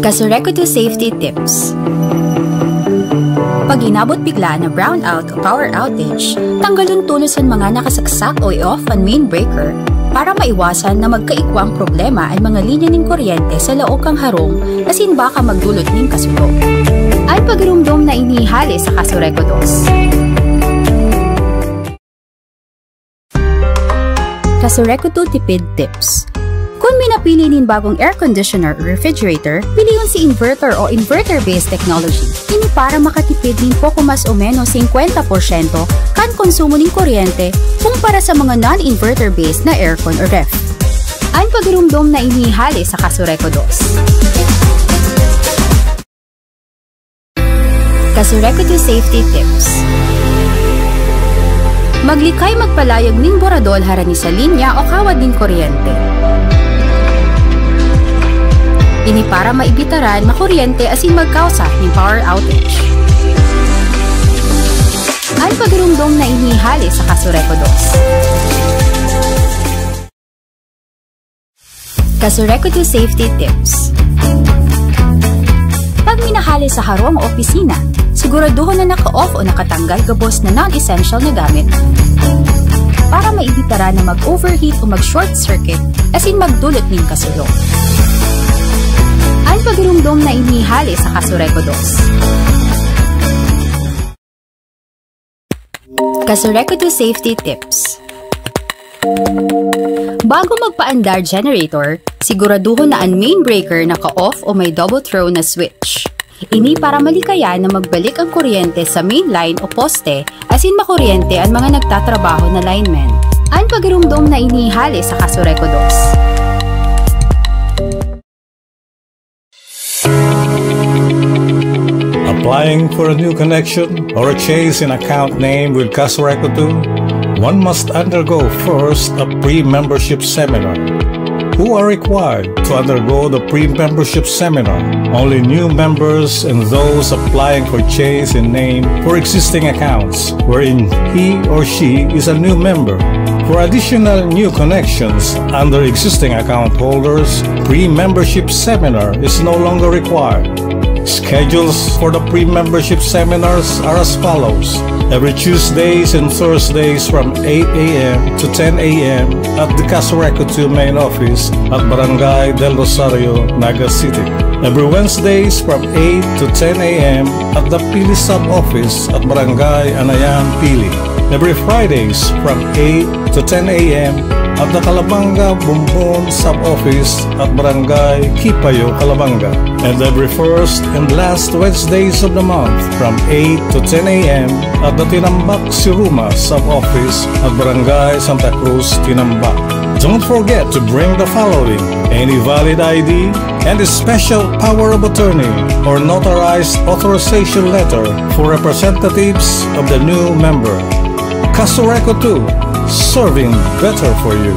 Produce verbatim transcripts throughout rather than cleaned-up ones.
Kasureku two Safety Tips. Pag inabot bigla na brownout o power outage, tanggalon tolos an mga nakasaksak o i-off an main breaker para maiwasan na magkaigwang problema an mga linya nin kuryente sa laog kan harong asin baka magdulot nin kasulo. An pagirumdom na ini hale sa Kasureku dos. Kasureku two Tipid Tips. Kun minapili nin bagong air conditioner o refrigerator, pilion si inverter o inverter-based technology. Ini para makatipid nin poko mas o menos singkwenta porsyento kan konsumo nin kuryente kumpara sa mga non-inverter based na aircon o ref. An pagirumdom na ini hale sa Kasureku dos. Kasureku two Safety Tips. Maglikay magpalayog nin boradol harani sa linya o kawad nin kuryente. Ini para maibitaran makuryente asin magkausa nin power outage. An pagirumdom na ini hale sa Kasureku dos. Kasureku two Safety Tips. Pag minahale sa harong o opisina, siguraduhon na naka-off o nakatanggal gabos na non-essential na gamit para maibitaran na mag-overheat o mag-short circuit asin magdulot nin kasulo. An pagirumdom na ini hale sa Kasureku dos. Kasureku two Safety Tips. Bago magpaandar generator, siguraduhon na an main breaker naka-off o may double throw na switch. Ini para malikayan na magbalik ang kuryente sa main line o poste asin makuryente an mga nagtatrabaho na linemen. An pagirumdom na ini hale sa Kasureku dos. Applying for a new connection or a change in account name with Kasureku two, one must undergo first a pre-membership seminar. Who are required to undergo the pre-membership seminar? Only new members and those applying for change in name for existing accounts wherein he or she is a new member. For additional new connections under existing account holders, pre-membership seminar is no longer required. Schedules for the pre-membership seminars are as follows. Every Tuesdays and Thursdays from eight a m to ten a m at the Kasureku two main office at Barangay Del Rosario, Naga City. Every Wednesdays from eight to ten a m at the Pili Sub-Office at Barangay Anayan, Pili. Every Fridays from eight to ten a m at the Calabanga Bumbon Sub-Office at Barangay Kipayo, Calabanga. And every first and last Wednesdays of the month from eight to ten a m at the Tinambac Siruma Sub-Office at Barangay Santa Cruz, Tinambac. Don't forget to bring the following: any valid I D, and a special power of attorney or notarized authorization letter for representatives of the new member. Kasureku two, serving better for you.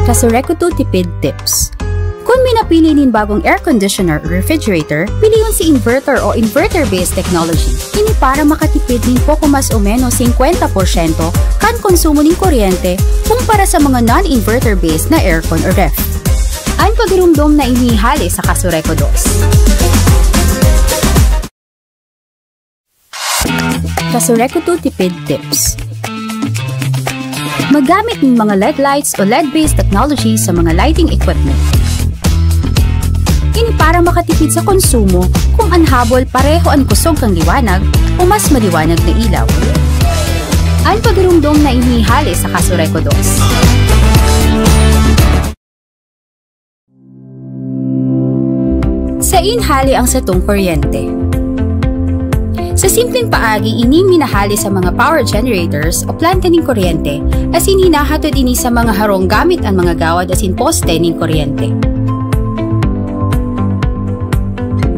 Kasureku two Tipid Tips. Kun minapili nin bagong air conditioner o refrigerator, pilion si inverter o inverter-based technology. Ini para makatipid nin poko mas o menos singkwenta porsyento kan konsumo nin kuryente kumpara sa mga non-inverter-based na aircon o ref. An pagirumdom na ini hale sa Kasureku dos. Kasureku two Tipid Tips. Maggamit nin mga L E D lights o L E D-based technology sa mga lighting equipment. Ini para makatipid sa konsumo kung an habol pareho an kusog kan liwanag o mas maliwanag na ilaw. An pagirumdom na ini hale sa Kasureku dos. Sain hale ang satong kuryente? Sa simpleng paagi, ini minahale sa mga power generators o planta nin kuryente, asin hinahatod ini sa mga harong gamit an mga gawad asin poste nin kuryente.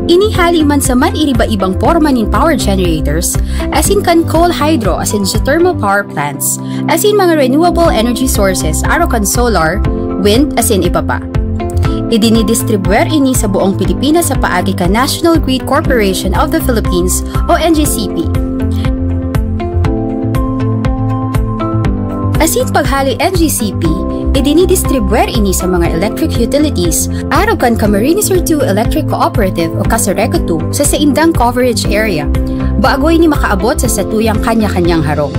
Ini hale man sa man-iriba-ibang porma nin power generators, asin kan coal, hydro, asin geothermal power plants, asin mga renewable energy sources, arog kan solar, wind, asin iba pa. Idinidistribwer ini sa buong Pilipinas sa paagi kan National Grid Corporation of the Philippines o N G C P. Asin paghali N G C P, idinidistribwer ini sa mga electric utilities, arog kan Camarines Sur two Electric Cooperative o Casureco two sa saindang coverage area, bago ini makaabot sa satuyang kanya-kanyang harong.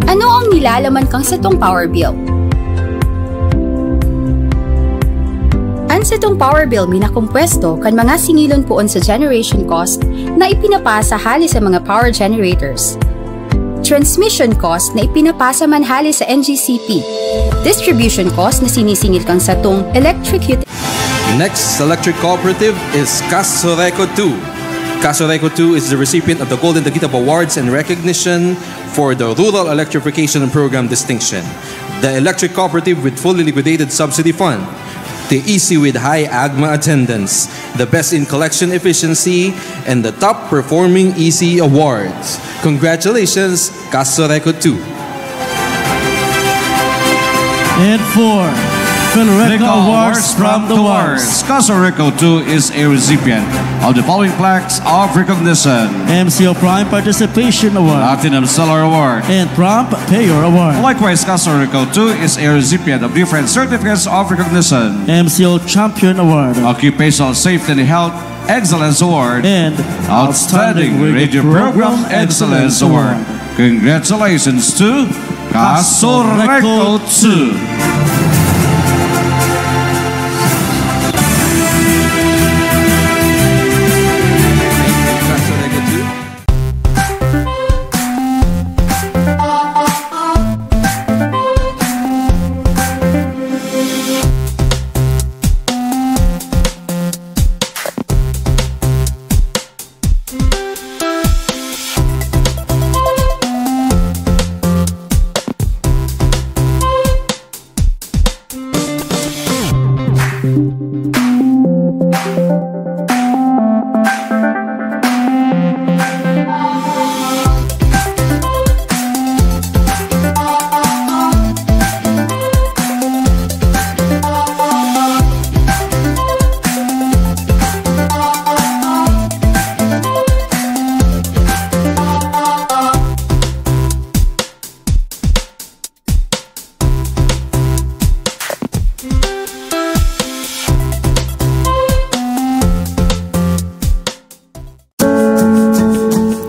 Ano ang nilalaman kan satong power bill? An satong power bill minakompuesto kan mga singilon poon sa generation cost na ipinapasa hali sa mga power generators, transmission cost na ipinapasa man hali sa N G C P, distribution cost na sinisingil kan satong electric utility. Next electric cooperative is Casureco two. Casureco two is the recipient of the Golden Tagitab Awards and recognition for the Rural Electrification Program distinction. The electric cooperative with fully liquidated subsidy fund, the E C with high AGMA attendance, the best in collection efficiency, and the top performing E C awards. Congratulations, Casureco two. And four, Federico Awards from the Wars. Casureco two is a recipient of the following plaques of recognition: M C O Prime Participation Award, Platinum Seller Award, and Prompt Payer Award. Likewise, Casureco two is a recipient of different certificates of recognition: M C O Champion Award, Occupational Safety and Health Excellence Award, and Outstanding Radio Program Excellence Award. Congratulations to Casureco two.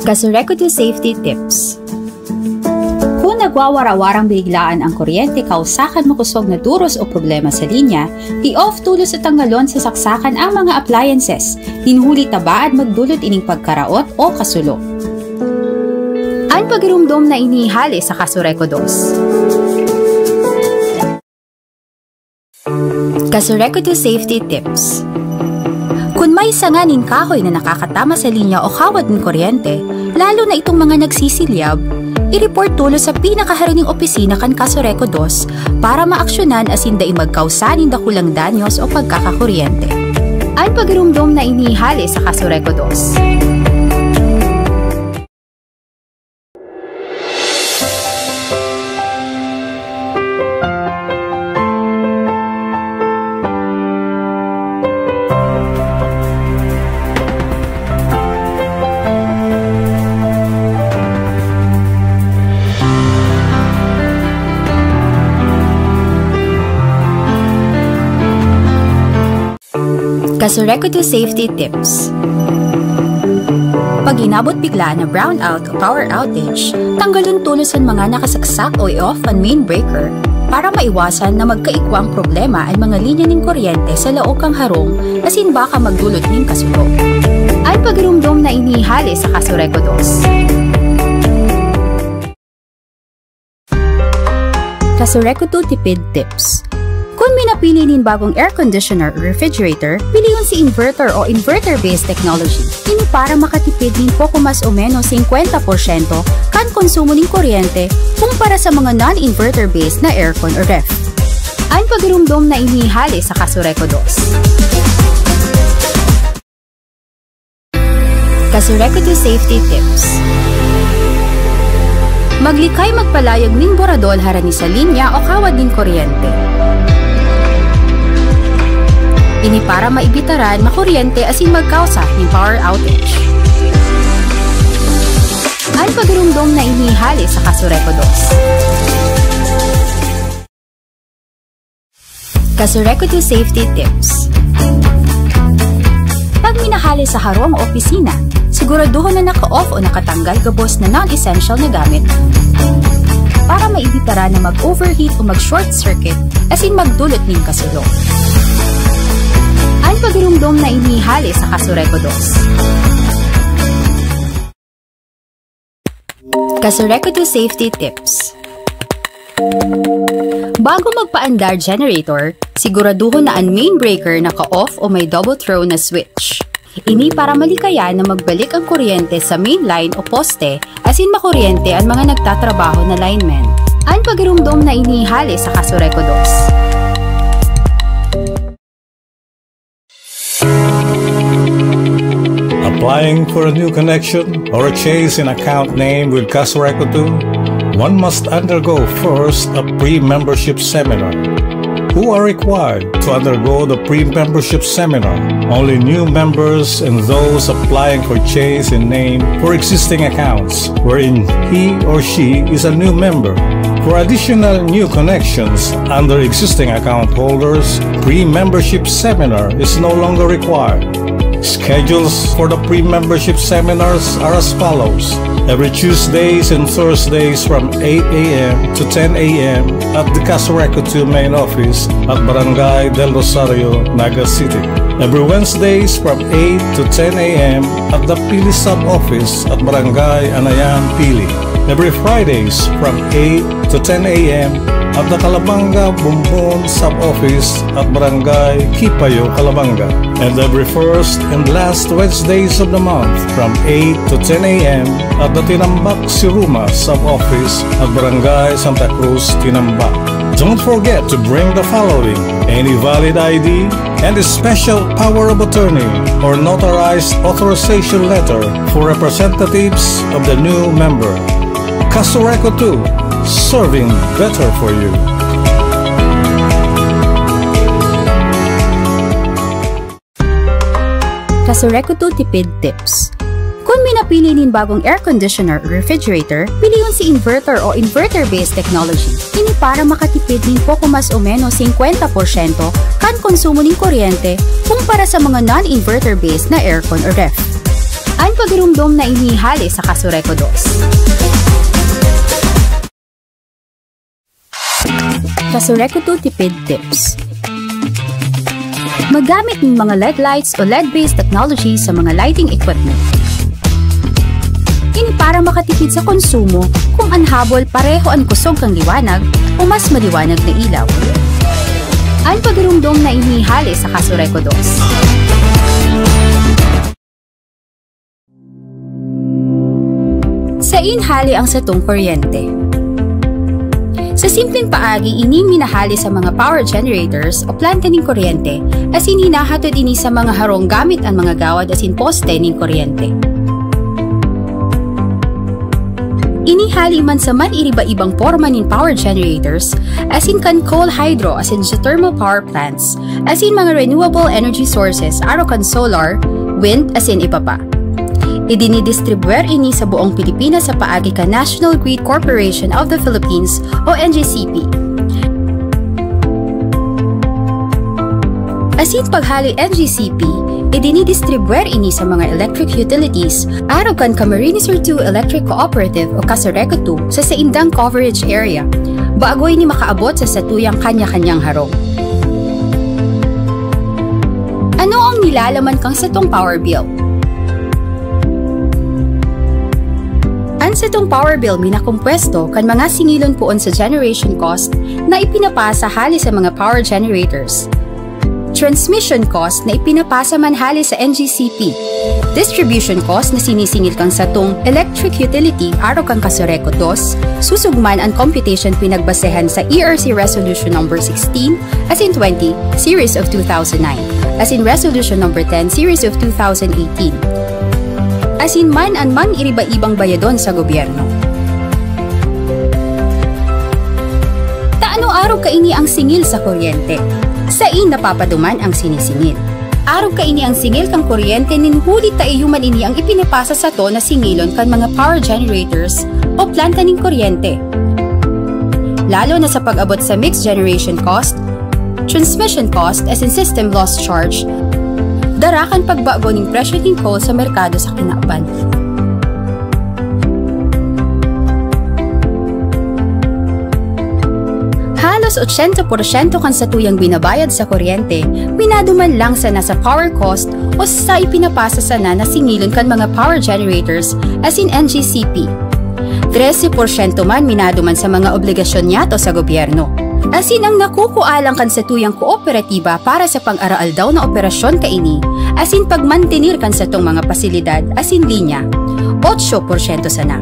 Casureco two Safety Tips. Kun nagwawara-warang biglaan ang kuryente kausa kan makosog na duros o problema sa linya, i-off tolos o tanggalon sa saksakan ang mga appliances, nin huli ta baad magdulot ining pagkaraot o kasulo. An pagiromdom na ini hale sa Casureco dos. Casureco two Safety Tips. Kun may sanga nin kahoy na nakakatama sa linya o kawad nin kuryente, lalo na itong mga nagsisilyab, i-report tolos sa pinakaharaning opisina kan Casureco dos para maaksyonan asin dai magkausa nin dakulang danyos o pagkakakuryente. An pagiromdom na ini hale sa Casureco dos. Casureco two Safety Tips. Pag inabot biglaan na brownout o power outage, tanggalon tolos an mga nakasaksak o i-off an main breaker para maiwasan na magkaigwang problema an mga linya nin kuryente sa laog kan harong asin baka magdulot nin kasulo. An pagiromdom na ini hale sa Casureco dos. Casureco two Tipid Tips. Kun minapili nin bagong air conditioner o refrigerator, pilion si inverter o inverter-based technology. Ini para makatipid nin poko mas o menos singkwenta porsyento kan konsumo nin kuryente kumpara sa mga non-inverter-based na aircon o ref. An pagiromdom na ini hale sa Casureco dos. Casureco two Safety Tips. Maglikay magpalayog nin boradol harani sa linya o kawad nin kuryente. Ini para maibitaran makuryente asin magkausa nin power outage. An pagirumdom na ini hale sa Kasureco dos. Kasureco two Safety Tips. Pag minahale sa harong o opisina, siguraduhon na naka-off o nakatanggal gabos na non-essential na gamit para maibitara na mag-overheat o mag-short circuit asin magdulot nin kasulo. An pagirumdom na ini hale sa Kasureco dos. Kasureco two Safety Tips. Bago magpaandar generator, siguraduhon na an main breaker naka-off o may double throw na switch. Ini para malikayan na magbalik ang kuryente sa main line o poste asin makuryente an mga nagtatrabaho na linemen. An pagirumdom na ini hale sa Kasureco dos. Applying for a new connection or a change in account name with Kasureco two, one must undergo first a pre-membership seminar. Who are required to undergo the pre-membership seminar? Only new members and those applying for change in name for existing accounts wherein he or she is a new member. For additional new connections under existing account holders, pre-membership seminar is no longer required. Schedules for the pre-membership seminars are as follows. Every Tuesdays and Thursdays from eight a m to ten a m at the Kasureco two main office at Barangay Del Rosario, Naga City. Every Wednesdays from eight to ten a m at the Pili Sub-Office at Barangay Anayan, Pili. Every Fridays from eight to ten a m at the Calabanga Bumbon Sub-Office at Barangay Kipayo, Calabanga. And every first and last Wednesdays of the month from eight to ten a m at the Tinambac Siruma Sub-Office at Barangay Santa Cruz, Tinambac. Don't forget to bring the following: any valid I D and a special power of attorney or notarized authorization letter for representatives of the new member. Kasureco two, serving better for you. Kasureco two Tipid Tips. Kun minapili nin bagong air conditioner o refrigerator, pilion si inverter o inverter-based technology. Ini para makatipid nin poko mas o menos singkwenta porsyento kan konsumo nin kuryente kumpara sa mga non-inverter-based na aircon o ref. An pagirumdom na ini hale sa Kasureco dos. Kasureco two Tipid Tips. Maggamit ng mga L E D lights o L E D-based technology sa mga lighting equipment. Ini para makatipid sa konsumo kung an habol pareho an kusog kan liwanag o mas maliwanag na ilaw. An pagirumdom na ini hale sa Kasureco dos. Sain hale ang satong kuryente? Sa simpleng paagi, ini minahale sa mga power generators o planta nin kuryente, asin hinahatod ini sa mga harong gamit an mga gawad asin poste nin kuryente. Ini hale man sa man-iriba-ibang porma nin power generators, asin kan coal, hydro, asin geothermal power plants, asin mga renewable energy sources, arog kan solar, wind, asin iba pa. Idinidistribwer ini sa buong Pilipinas sa paagi kan National Grid Corporation of the Philippines o N G C P. Asin paghale N G C P, idinidistribwer ini sa mga electric utilities, arog kan Camarines Sur two Electric Cooperative o Kasureco two sa saindang coverage area, bago ini makaabot sa satuyang kanya-kanyang harong. Ano ang nilalaman kan satong power bill? An satong power bill minakompwesto kan mga singilon poon sa generation cost na ipinapasa hale sa mga power generators, transmission cost na ipinapasa man hale sa N G C P, distribution cost na sinisingil kan satong electric utility arog kan Kasureco dos, susog man an computation pinagbasehan sa E R C Resolution Number sixteen, asin twenty, Series of two thousand nine, asin Resolution Number ten, Series of two thousand eighteen. Asin man an man-iriba-ibang bayadon sa gobyerno. Ta ano arog kaini ang singil sa kuryente? Sain napapaduman ang sinisingil? Arog kaini ang singil kan kuryente nin huli ta iyo man ini ang ipinapasa sato na singilon kan mga power generators o planta nin kuryente. Lalo na sa pag-abot sa mixed generation cost, transmission cost, asin system loss charge, dara kan pagbago nin presyo nin coal sa merkado sa kinaban. Halos ochenta porsyento kan satuyang binabayad sa kuryente, minaduman lang sana sa power cost o sa ipinapasa sana na singilon kan mga power generators asin N G C P. Trese porsyento man minaduman sa mga obligasyon niyato sa gobyerno. Asin ang nakukua lang kan satuyang kooperatiba para sa pang-araaldaw na operasyon kaini, asin pagmantener kan satong mga pasilidad asin linya, otso porsyento sana.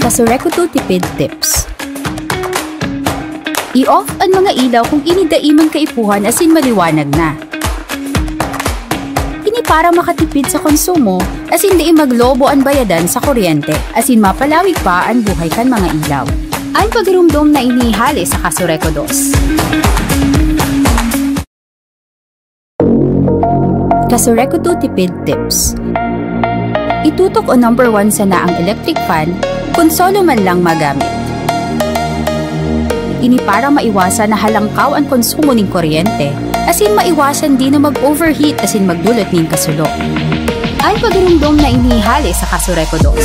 Kasureco two Tipid Tips. I-off an mga ilaw kung ini dai man kaipuhan asin maliwanag na. Ini para makatipid sa konsumo asin dai maglobo an bayadan sa kuryente, asin mapalawig pa an buhay kan mga ilaw. An pagiromdom na ini hale sa Kasureco dos. Kasureco two Tipid Tips. Itutok o number one sana ang electric fan kun solo man lang magamit. Ini para maiwasan na halangkaw an konsumo nin kuryente, asin maiwasan din na mag-overheat asin magdulot nin kasulo. An pagiromdom na ini hale sa Kasureco dos.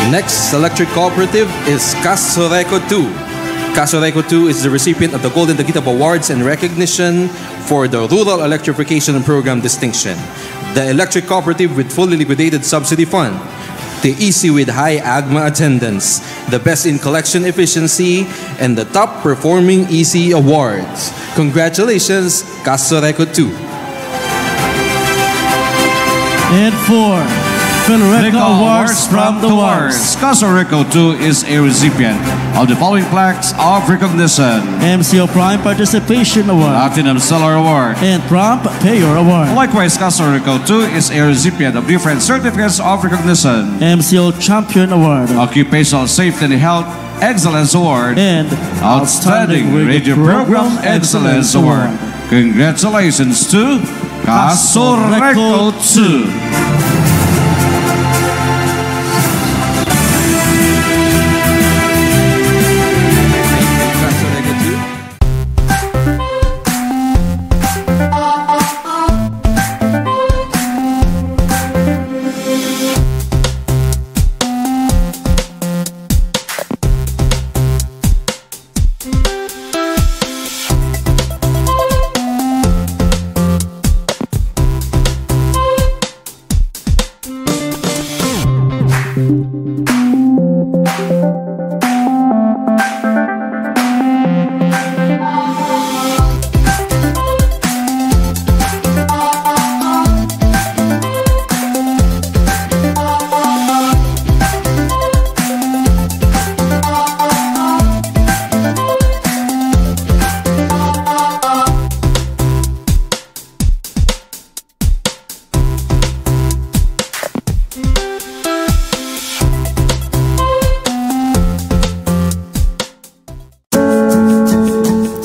Next electric cooperative is Kasureco two. Kasureco two is the recipient of the Golden Tagitab Awards and recognition for the Rural Electrification Program distinction, the electric cooperative with fully liquidated subsidy fund, the E C with high AGMA attendance, the best in collection efficiency, and the top performing E C awards. Congratulations, Kasureco two. And for Philreco Awards from the Wars. Kasureco two is a recipient of the following plaques of recognition: M C O Prime Participation Award, Platinum Seller Award, and Prompt Payer Award. Likewise, Kasureco two is a recipient of different certificates of recognition: M C O Champion Award, Occupational Safety and Health Excellence Award, and Outstanding Radio Program Excellence Award. Congratulations to Kasureco two.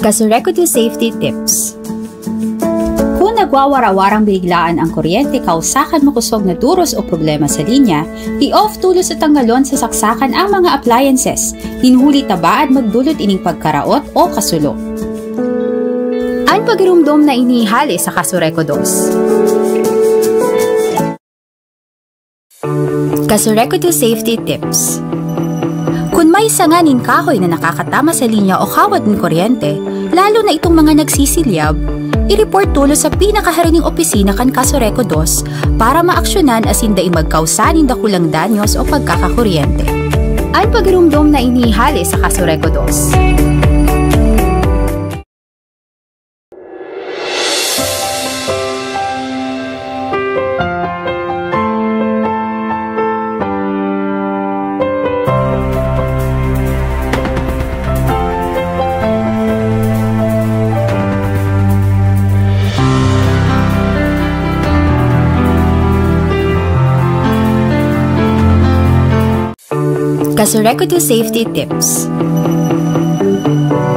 Kasureco two Safety Tips. Kun nagwawara-warang biniglaan ang kuryente kausa kan makosog na duros o problema sa linya, i-off tolos o tanggalon sa saksakan ang mga appliances, nin huli ta baad magdulot ining pagkaraot o kasulo. An pagiromdom na ini hale sa Kasureco dos. Kasureco two Safety Tips. Kun may sanga nin kahoy na nakakatama sa linya o kawad nin kuryente, lalo na itong mga nagsisilyab, i-report tolos sa pinakaharaning opisina kan Casureco dos para maaksyonan asin dai magkausa nin dakulang danyos o pagkakakuryente. An pagiromdom na ini hale sa Casureco dos. Casureco dos Safety Tips.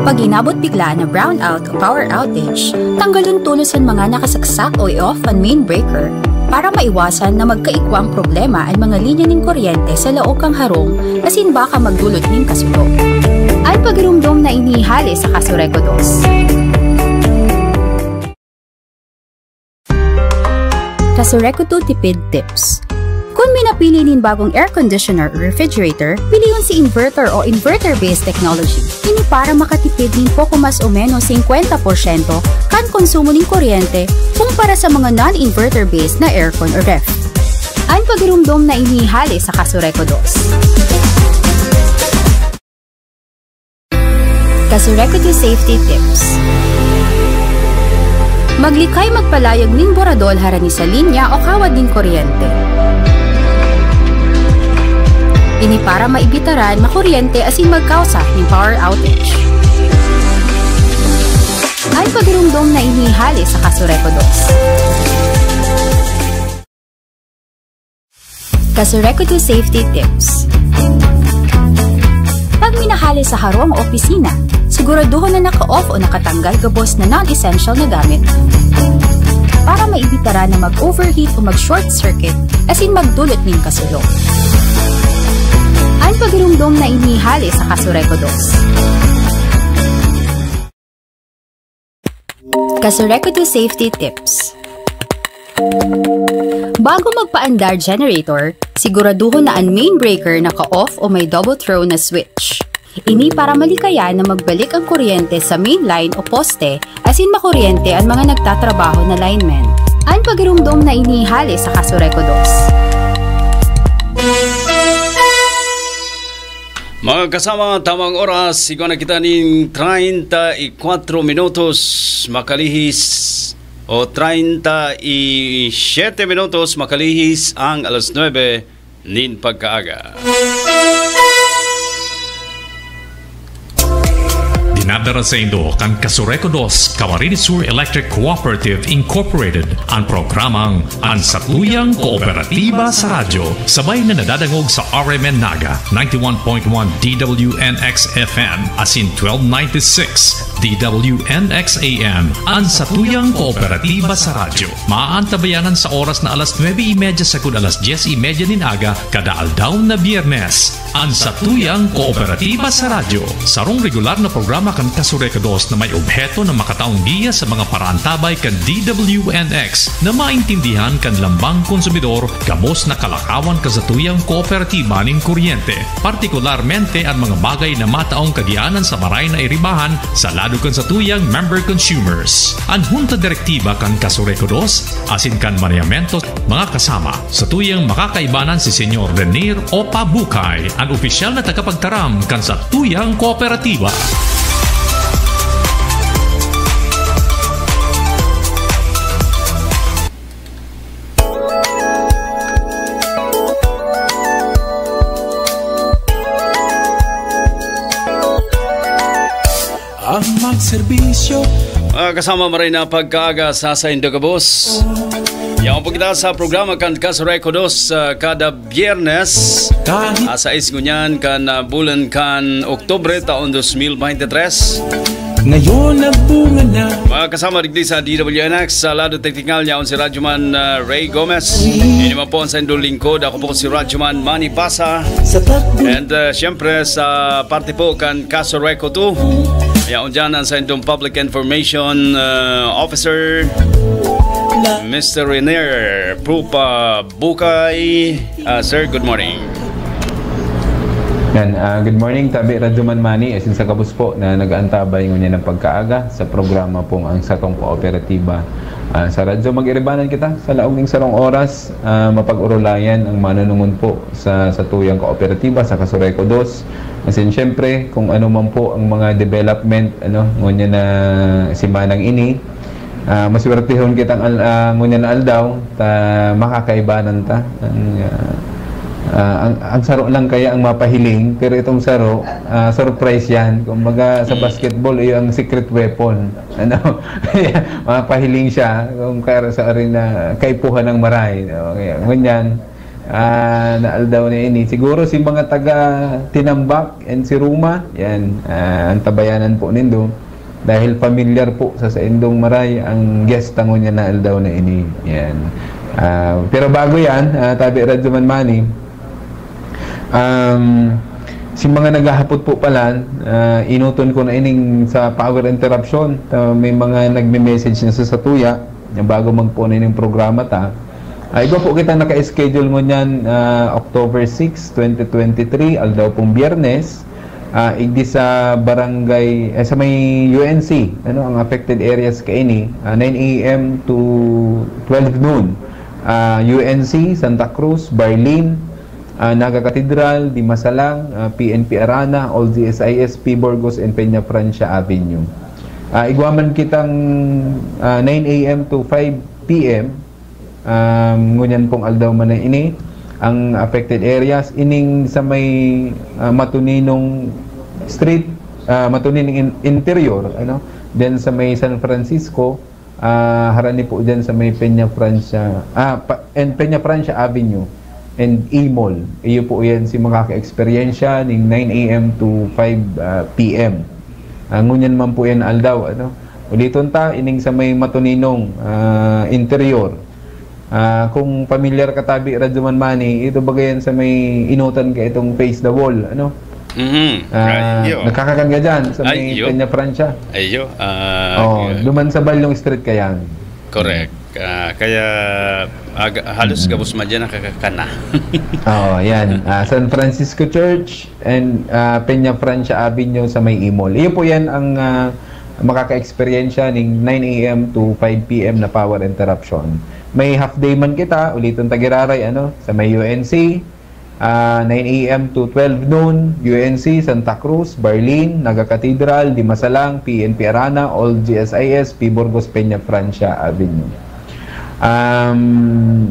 Pag inabot bigla na brownout o power outage, tanggalon tolos an mga nakasaksak o i-off an main breaker para maiwasan na magkaigwang problema an mga linya nin kuryente sa laog kan harong asin baka magdulot nin kasulo. An pagiromdom na ini hale sa Casureco dos. Casureco two Tipid Tips. Kun may napili nin bagong air conditioner o refrigerator, pilion si inverter o inverter-based technology. Ini para makatipid nin poko mas o menos singkwenta porsyento kan konsumo nin kuryente kumpara sa mga non-inverter-based na aircon o ref. An pagiromdom na ini hale sa Casureco dos. Casureco two Safety Tips. Maglikay magpalayog nin boradol harani sa linya o kawad nin kuryente. Ini para maibitaran makuryente asin magkausa nin power outage. An pagiromdom na ini hale sa Casureco dos. Casureco two Safety Tips. Pag minahali sa harong o opisina, siguraduhon na naka-off o nakatanggal gabos na non-essential na gamit para maibitaran na mag-overheat o mag-short circuit asin magdulot nin kasulo. An pagiromdom na ini hale sa Casureco dos. Casureco two Safety Tips. Bago magpaandar generator, siguraduhon na an main breaker naka-off o may double throw na switch. Ini para malikayan na magbalik ang kuryente sa main line o poste asin makuryente an mga nagtatrabaho na linemen. An pagiromdom na ini hale sa Casureco dos. Mga kasama, tamang oras, igwa na kita nin treinta y cuatro minutos makalihis, o treinta y siete minutos makalihis ang alas nuebe nin pagkaaga. Dinadara saindo kan Casureco dos, Camarines Sur Electric Cooperative Incorporated, an programang An Satuyang Kooperatiba sa Radyo, sabay na nadadangog sa R M N Naga, ninety-one point one D W N X F M, asin twelve ninety-six D W N X A M, An Satuyang Kooperatiba sa Radyo. Maaantabayanan sa oras na alas nuebe y media sagkod alas dyes y media nin aga, kada aldaw na Biyernes. An Satuyang Kooperatiba sa Radyo, sarong regular na programa kan Casureco dos na may obheto na makataong giya sa mga paraantabay kan D W N X na maintindihan kan lambang konsumidor gabos na kalakawan kan satuyang kooperatiba nin kuryente, partikularmente an mga bagay na mataong kagianan sa maray na iribahan sa lado kan satuyang member consumers. An Hunta Direktiba kan Casureco dos asin kan Manehamentos, mga kasama, satuyang makakaibanan si Senyor Renier Opa Bucay, an opisyal na tagapagtaram kan satuyang kooperatiba. Ang magserbisyo. Mga kasama, maray na pagkaaga sa saindo gabos. Yaon po kita sa programa kan Casureco dos, ah, kada Biyernes. Kahit a sais ngunyan kan, ah, bulan kan Oktubre, taon dos mil bente tres. Ngayon nagbunga na. Mga kasama digdi sa D W N X, sa lado teknikal, yaon si Radyoman, ah, Ray Gomez. Ini man po ang saindong lingkod. Ako po si Radyoman Manny Pasa. Sa takbo. And, ah, syempre, sa parte po kan Casureco two, yaon dyan ang saindong Public Information, ah, Officer, Mister Renier Pupa Bukay. Ah, sir, good morning. Yan, ah, good morning, tabi Radyo Manmani, asin sa gabos po na nag-aantabay ngunyan ng pagkaaga sa programa pong Ang Satong Kooperatiba. Ah, sa Radyo, mag-iribanan kita sa laog ning sarong oras, ah, mapag-urulayan ang manunungon po sa satuyang kooperatiba sa Kasureco dos. Asin, syempre, kung ano man po ang mga development, ano, ngunyan na simanang ini, ah, maswertehon kitang al-, ah, ngunyan na aldaw, ta makakaibanan ta. Ang, ah, ah, ang, ang saro lang kaya ang mapahiling, pero itong saro, ah, surprise yan. Kumbaga, sa Mm. basketball, iyo ang secret weapon. Ano? Mapahiling siya, kung kaya sa arena, kaipuhan ng maray. Okay, ngunyan, ah, na aldaw na ini. Siguro si mga taga Tinambak and si Ruma, yan, ah, ang tabayanan po nindo. Dahil pamilyar po sa saindong maray ang guest ta ngunyan na aldaw na ini. Yan. Ah, pero bago yan, ah, tabi Radyo Manmani, um, si mga naghahapot po pala, ah, inuton ko na ining sa power interruption. Ah, may mga nagme-message na sa satuya na bago magpuon ining programa ta. Ah, igwa po kita naka-schedule ngunyan, ah, October six, twenty twenty-three, aldaw pong Biyernes. Ah, igdi sa barangay, eh, sa may U N C, ano, ang affected areas kaini, ah, nine A M to twelve noon. Ah, U N C, Santa Cruz, Barlin, ah, Naga Cathedral, Dimasalang, ah, P N P Arana, Old G S I S, P Burgos, and Peña Francia Avenue. Ah, igwa man kitang, ah, nine A M to five P M, um, ngunyan pong aldaw man na ini, ang affected areas, ining sa may, ah, Matuninong Street, ah, Matuninong in-, Interior, ano, then sa may San Francisco, ah, harani po dyan sa may Peña Francia, ah, pa-, and Peña Francia Avenue and E-Mall. Iyo po yan si makaka-eksperyensya ning nine A M to five, ah, P M. Ah, ngunyan man po yan aldaw, ano. Uliton ta, ining sa may Matuninong, ah, Interior. Ah, kung pamilyar ka tabi, Radyo Manmani, ito baga yan sa may inutan ka itong Face the Wall, ano? Mhm. Ah, Ay, iyo. Nakakakan ka dyan sa Ay, may iyo. Peña Francia. Ay, iyo. Ah, Oh, kaya duman sa Balyong Street ka yan. Correct. Ah, kaya, ah, ga-, halos Mm. gabos man dyan nakakakan na. Oh, yan. Ah, San Francisco Church and, ah, Peña Francia Avenue sa may E-Mall. Iyo po yan ang, ah, makaka-eksperyensya ning nine A M to five P M na power interruption. May half day man kita, uliton ta giraray, ano, sa may U N C, ah, nine A M to twelve noon, U N C, Santa Cruz, Barlin, Naga Cathedral, Dimasalang, P N P Arana, Old G S I S, P Burgos, Peña Francia Avenue. Um,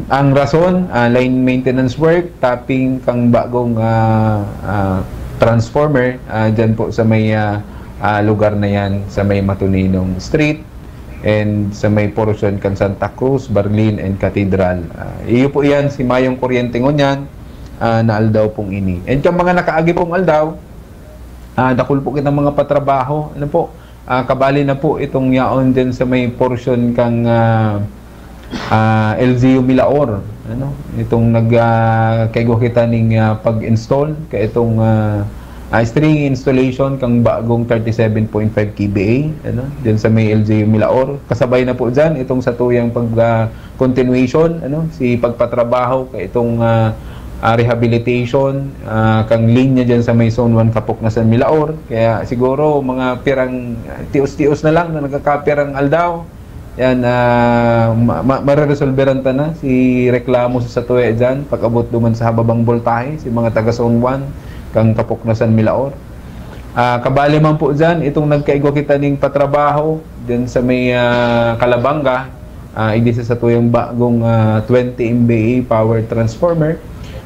ang rason, ah, line maintenance work, tapping kang bagong, ah, ah, transformer, ah, dyan po sa may, ah, ah, lugar na yan, sa may Matuninong Street, and sa may portion kan Santa Cruz, Barlin, and Cathedral. Ah, iyo po yan, si mayong kuryente ngunyan, ah, na aldaw pong ini. And kang mga nakaagi pong aldaw, ah, dakul po kitang mga patrabaho. Ano po? Ah, kabali na po itong yaon din sa may portion kang, ah, ah, L G U Milaor, ano? Itong nag, ah, kaigwa kita ning, ah, pag-install ka itong, ah, ah, string installation kang bagong thirty-seven point five K V A, ano? Diyan sa may L G U Milaor. Kasabay na po diyan itong sa tuyang pag, ah, continuation, ano? Si pagpatrabaho ka itong, ah, ah, rehabilitation, ah, kang linya diyan sa may Zone one Kapok na San Milaor. Kaya siguro mga pirang, ah, tios-tios na lang na nagkakapirang aldaw. Yan, ah, ma-, ma-, mareresolberan ta na si reklamo sa satuya diyan, pag-abot duman sa hababang boltahe, si mga taga Zone one, kang Kapok na San Milaor. Ah, kabali man po diyan, itong nagkaigwa kita ning patrabaho diyan sa may, ah, Calabanga, ah, igdi sa satuyang bagong, ah, twenty M V A power transformer.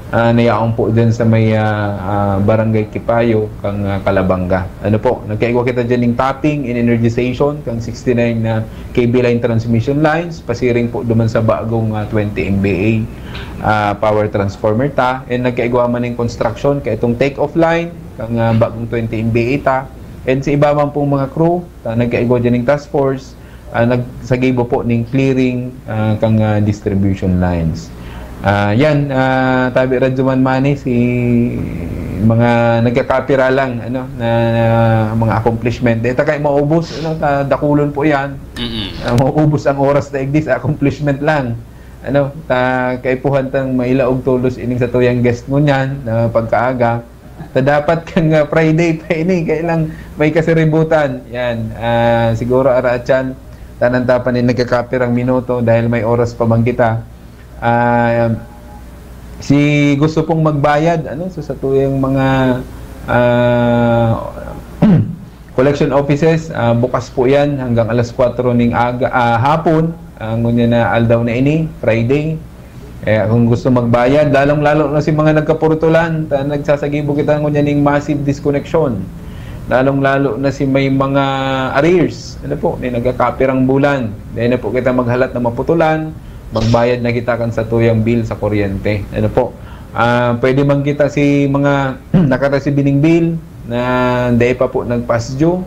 Ah, nayaon po dyan sa may, ah, ah, Barangay Kipayo, kang, ah, Calabanga. Ano po, nagkaigwa kita dyan ng tapping and energization kang sixty-nine na K V line transmission lines, pasiring po duman sa bagong, ah, twenty M V A, ah, power transformer ta. And nagkaigwa man ng construction ka itong take-off line, kang, ah, bagong twenty M V A ta. And sa iba man pong mga crew, ta, nagkaigwa dyan ng task force, ah, nag-, sa gibo po ning clearing, ah, kang, ah, distribution lines. Ah, yan, ah, tabi Radyo Manmani, si mga nagkakapira lang, ano, na, na mga accomplishment. Dahil ta kay maubos, ano, ta, dakulon po yan. Mm-mm. Ah, maubos ang oras na igdi sa accomplishment lang. Ano, ta, kaipuhan tang mailaog tolos ining sa tuyang guest mo niyan, na pagkaaga. Ta dapat kan, ah, Friday pa ini, kaya lang may kasiributan. Yan, ah, siguro araat yan, tanan ta pa nin nagkakapirang minuto dahil may oras pa man kita. Ah, si gusto pong magbayad, ano, sa satuyang mga, ah, collection offices, ah, bukas po yan hanggang alas kwatro ning aga, ah, hapon, ah, ngunyan na aldaw na ini, Friday. Eh, kung gusto magbayad, lalong-lalo na si mga nagkapurutulan, ta nagsasagibo kita ngunyan ning massive disconnection. Lalong-lalo na si may mga arrears, ano po, may nagkakapirang bulan. Dahil na po kita maghalat na maputulan, magbayad na kita kan satuyang bill sa kuryente. Ano po, ah, pwede man kita si mga nakareceive ning bill na dai pa po nagpasdue,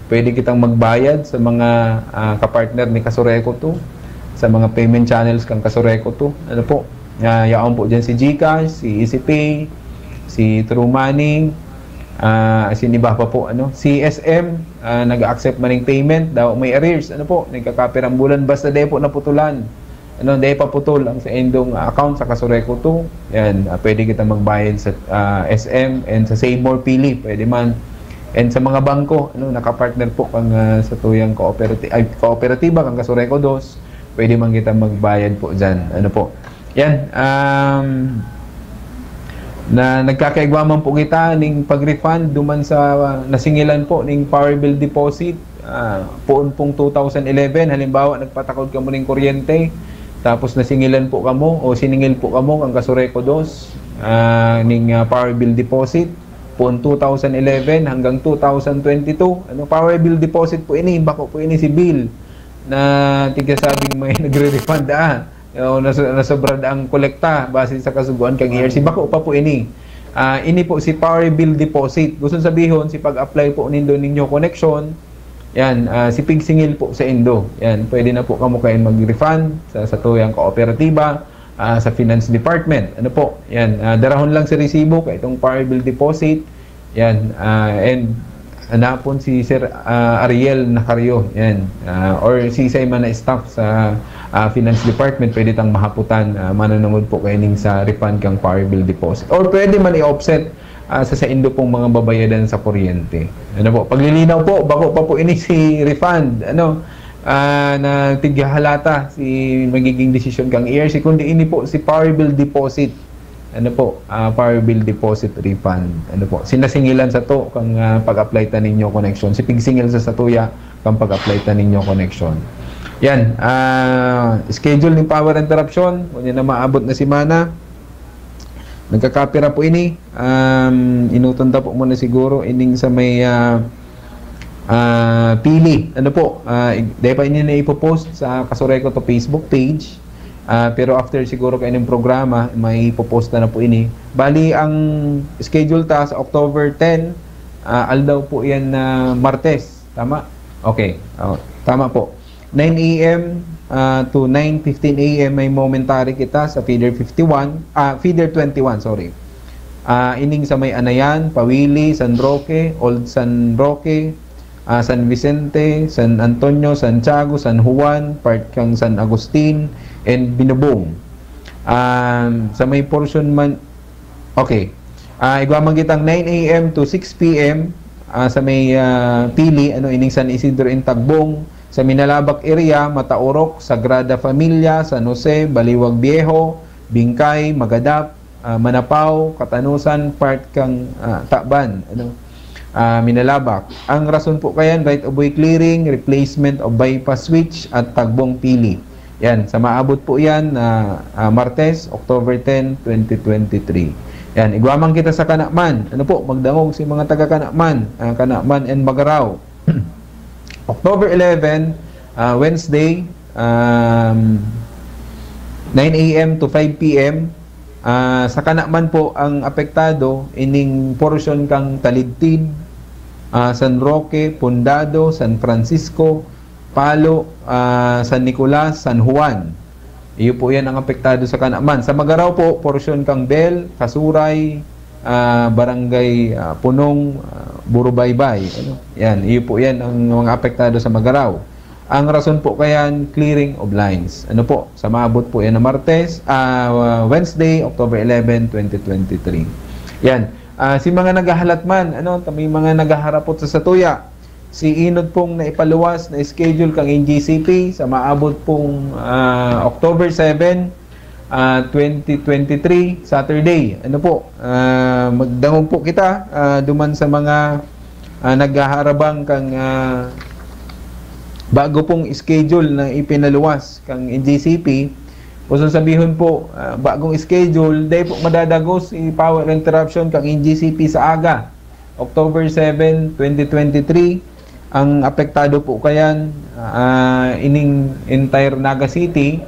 pwede kitang magbayad sa mga, ah, kapartner ni Kasureco two, sa mga payment channels kan Kasureco two. Ano po, ah, yaon po dyan si GCash, si EasyPay, si TrueMoney, ah, asin iba pa po, ano, si SM, ah, nag-accept man ning payment, daw may arrears, ano po, nagkakapirang bulan, basta dai po naputulan. Ano, dai paputol ang saindong account sa Kasureco two. Yan, ah, pwede kita magbayad sa, ah, SM and sa Save More Pili, pwede man. And sa mga bangko, ano, nakapartner po kang, ah, satuyang kooperati-, ay, kooperatiba, kang Kasureco dos, pwede man kita magbayad po dyan. Ano po? Yan, um, na nagkakaigwa man po kita ning pag-refund duman sa, ah, nasingilan po ning power bill deposit, ah, poon pong two thousand eleven, halimbawa, nagpatakod kamo ning kuryente, tapos nasingilan po kamo o siningil po kamo kan Kasureco dos, ah, ning, ah, power bill deposit, poon two thousand eleven hanggang two thousand twenty-two. Ano, power bill deposit po ini, bako po ini si bill na tigasabing may nagre-refund, ah. O naso-, nasobrad ang kolekta base sa kasugoan kang E R C. Bako pa po ini. Ah, ini po si power bill deposit. Gusto sabihon, si pag-apply po nindo ninyo connection, yan, ah, si pigsingil po sa indo. Yan, pwede na po kamo kayo mag-refund sa, sa tuyang kooperatiba, ah, sa finance department. Ano po? Yan, ah, darahon lang si resibo kay itong power bill deposit. Yan, ah, and anapon si Sir, ah, Ariel Nacario, yan, ah, or si isay man na staff sa, ah, Finance Department, pwede tang mahaputan, ah, mananungod po kaining sa refund kang power bill deposit. Or pwede man i-offset, ah, sa saindo pong mga babayadan sa kuryente. Ano po? Paglilinaw po, bako pa po ini si refund, ano, ah, na tighahalata si magiging desisyon kang E R C, kundi ini po si power bill deposit. Ano po, ah, power bill deposit refund. Ano po, sinasingilan sa to kang, ah, pag-apply ta ninyo connection. Si pigsingil sa satuya kang pag-apply ta ninyo connection. Yan, ah, schedule ng power interruption. Kung yan na maabot na semana, nagkakapira po ini. Um, inuton ta po muna siguro ining sa may, ah, ah, pili. Ano po, ah, ig-, dahil pa ini na ipopost sa Kasureco to Facebook page. Ah, pero after siguro kaining programa, may ipopost na, na po ini. Bali, ang schedule ta sa October ten, ah, aldaw po yan na Martes. Tama? Okay. Oh, tama po. Nine A M, ah, to nine fifteen A M may momentary kita sa feeder fifty-one, ah, feeder twenty-one, sorry. Ah, ining sa may Anayan, Pawili, San Roque, Old San Roque, ah, San Vicente, San Antonio, Santiago, San Juan, part kang San Agustin, and Binubong. Um, sa may portion man, okay. Ah, igwa man kitang nine A M to six P M, ah, sa may, ah, pili, ano, ining San Isidro and Tagbong, sa Minalabac area, Mataurok, Sagrada Familia, San Jose, Baliwag Viejo, Bingkay, Magadap, ah, Manapao, Katanusan, part kang, ah, Taban, ano, ah, Minalabac. Ang rason po kayan, right of way clearing, replacement of bypass switch, at Tagbong Pili. Yan, sa maabot po yan na, ah, Martes, October ten, twenty twenty-three. Yan, igwa man kita sa Kanaman. Ano po, magdangog si mga taga Kanaman, ah, Kanaman and Magarao. October eleven, ah, Wednesday, um, nine A M to five P M. Ah, sa Kanaman po ang apektado, ining portion kang Talidtid, ah, San Roque, Pundado, San Francisco, Palo, ah, San Nicolas, San Juan. Iyo po yan ang apektado sa Kanaman. Sa Magarao po, portion kang Bel, Kasuray, ah, Barangay, ah, Punong, ah, Burubaybay. Ano? Yan, iyo po yan ang mga apektado sa Magarao. Ang rason po kayan, clearing of lines. Ano po? Sa maabot po yan na Martes, ah, Wednesday, October eleven, twenty twenty-three. Yan. Ah, si mga naghahalat man, ano, ta-, may mga naghaharapot sa satuya. Si Inod pong naipaluwas na schedule kang N G C P sa maabot pong, ah, October seven, ah, twenty twenty-three, Saturday. Ano po, ah, magdangog po kita, ah, duman sa mga, ah, naghaharabang kang, ah, bago pong schedule na ipinaluwas kang N G C P. Kung sabihon po, ah, bagong schedule, dai po madadagos si power interruption kang N G C P sa aga, October seven, twenty twenty-three. Ang apektado po kayan, ah, ining entire Naga City,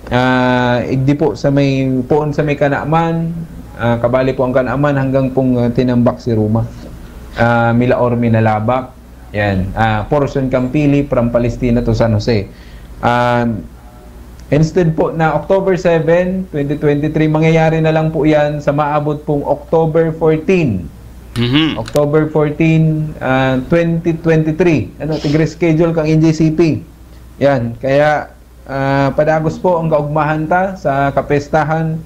ah, igdi po sa may, poon sa may Kanaman, ah, kabali po ang Kanaman hanggang pong, ah, Tinambak si Roma. Ah, Milaor, Minalabak, yan, ah, portion Campili from Palestina to San Jose. Ah, instead po na October seven, twenty twenty-three, mangyayari na lang po yan sa maabot pong October fourteen. Mhm. October fourteen, ah, twenty twenty-three. Ano, tig-reschedule kang N G C P. Yan, kaya, ah, padagos po ang kaugmahan ta sa kapestahan,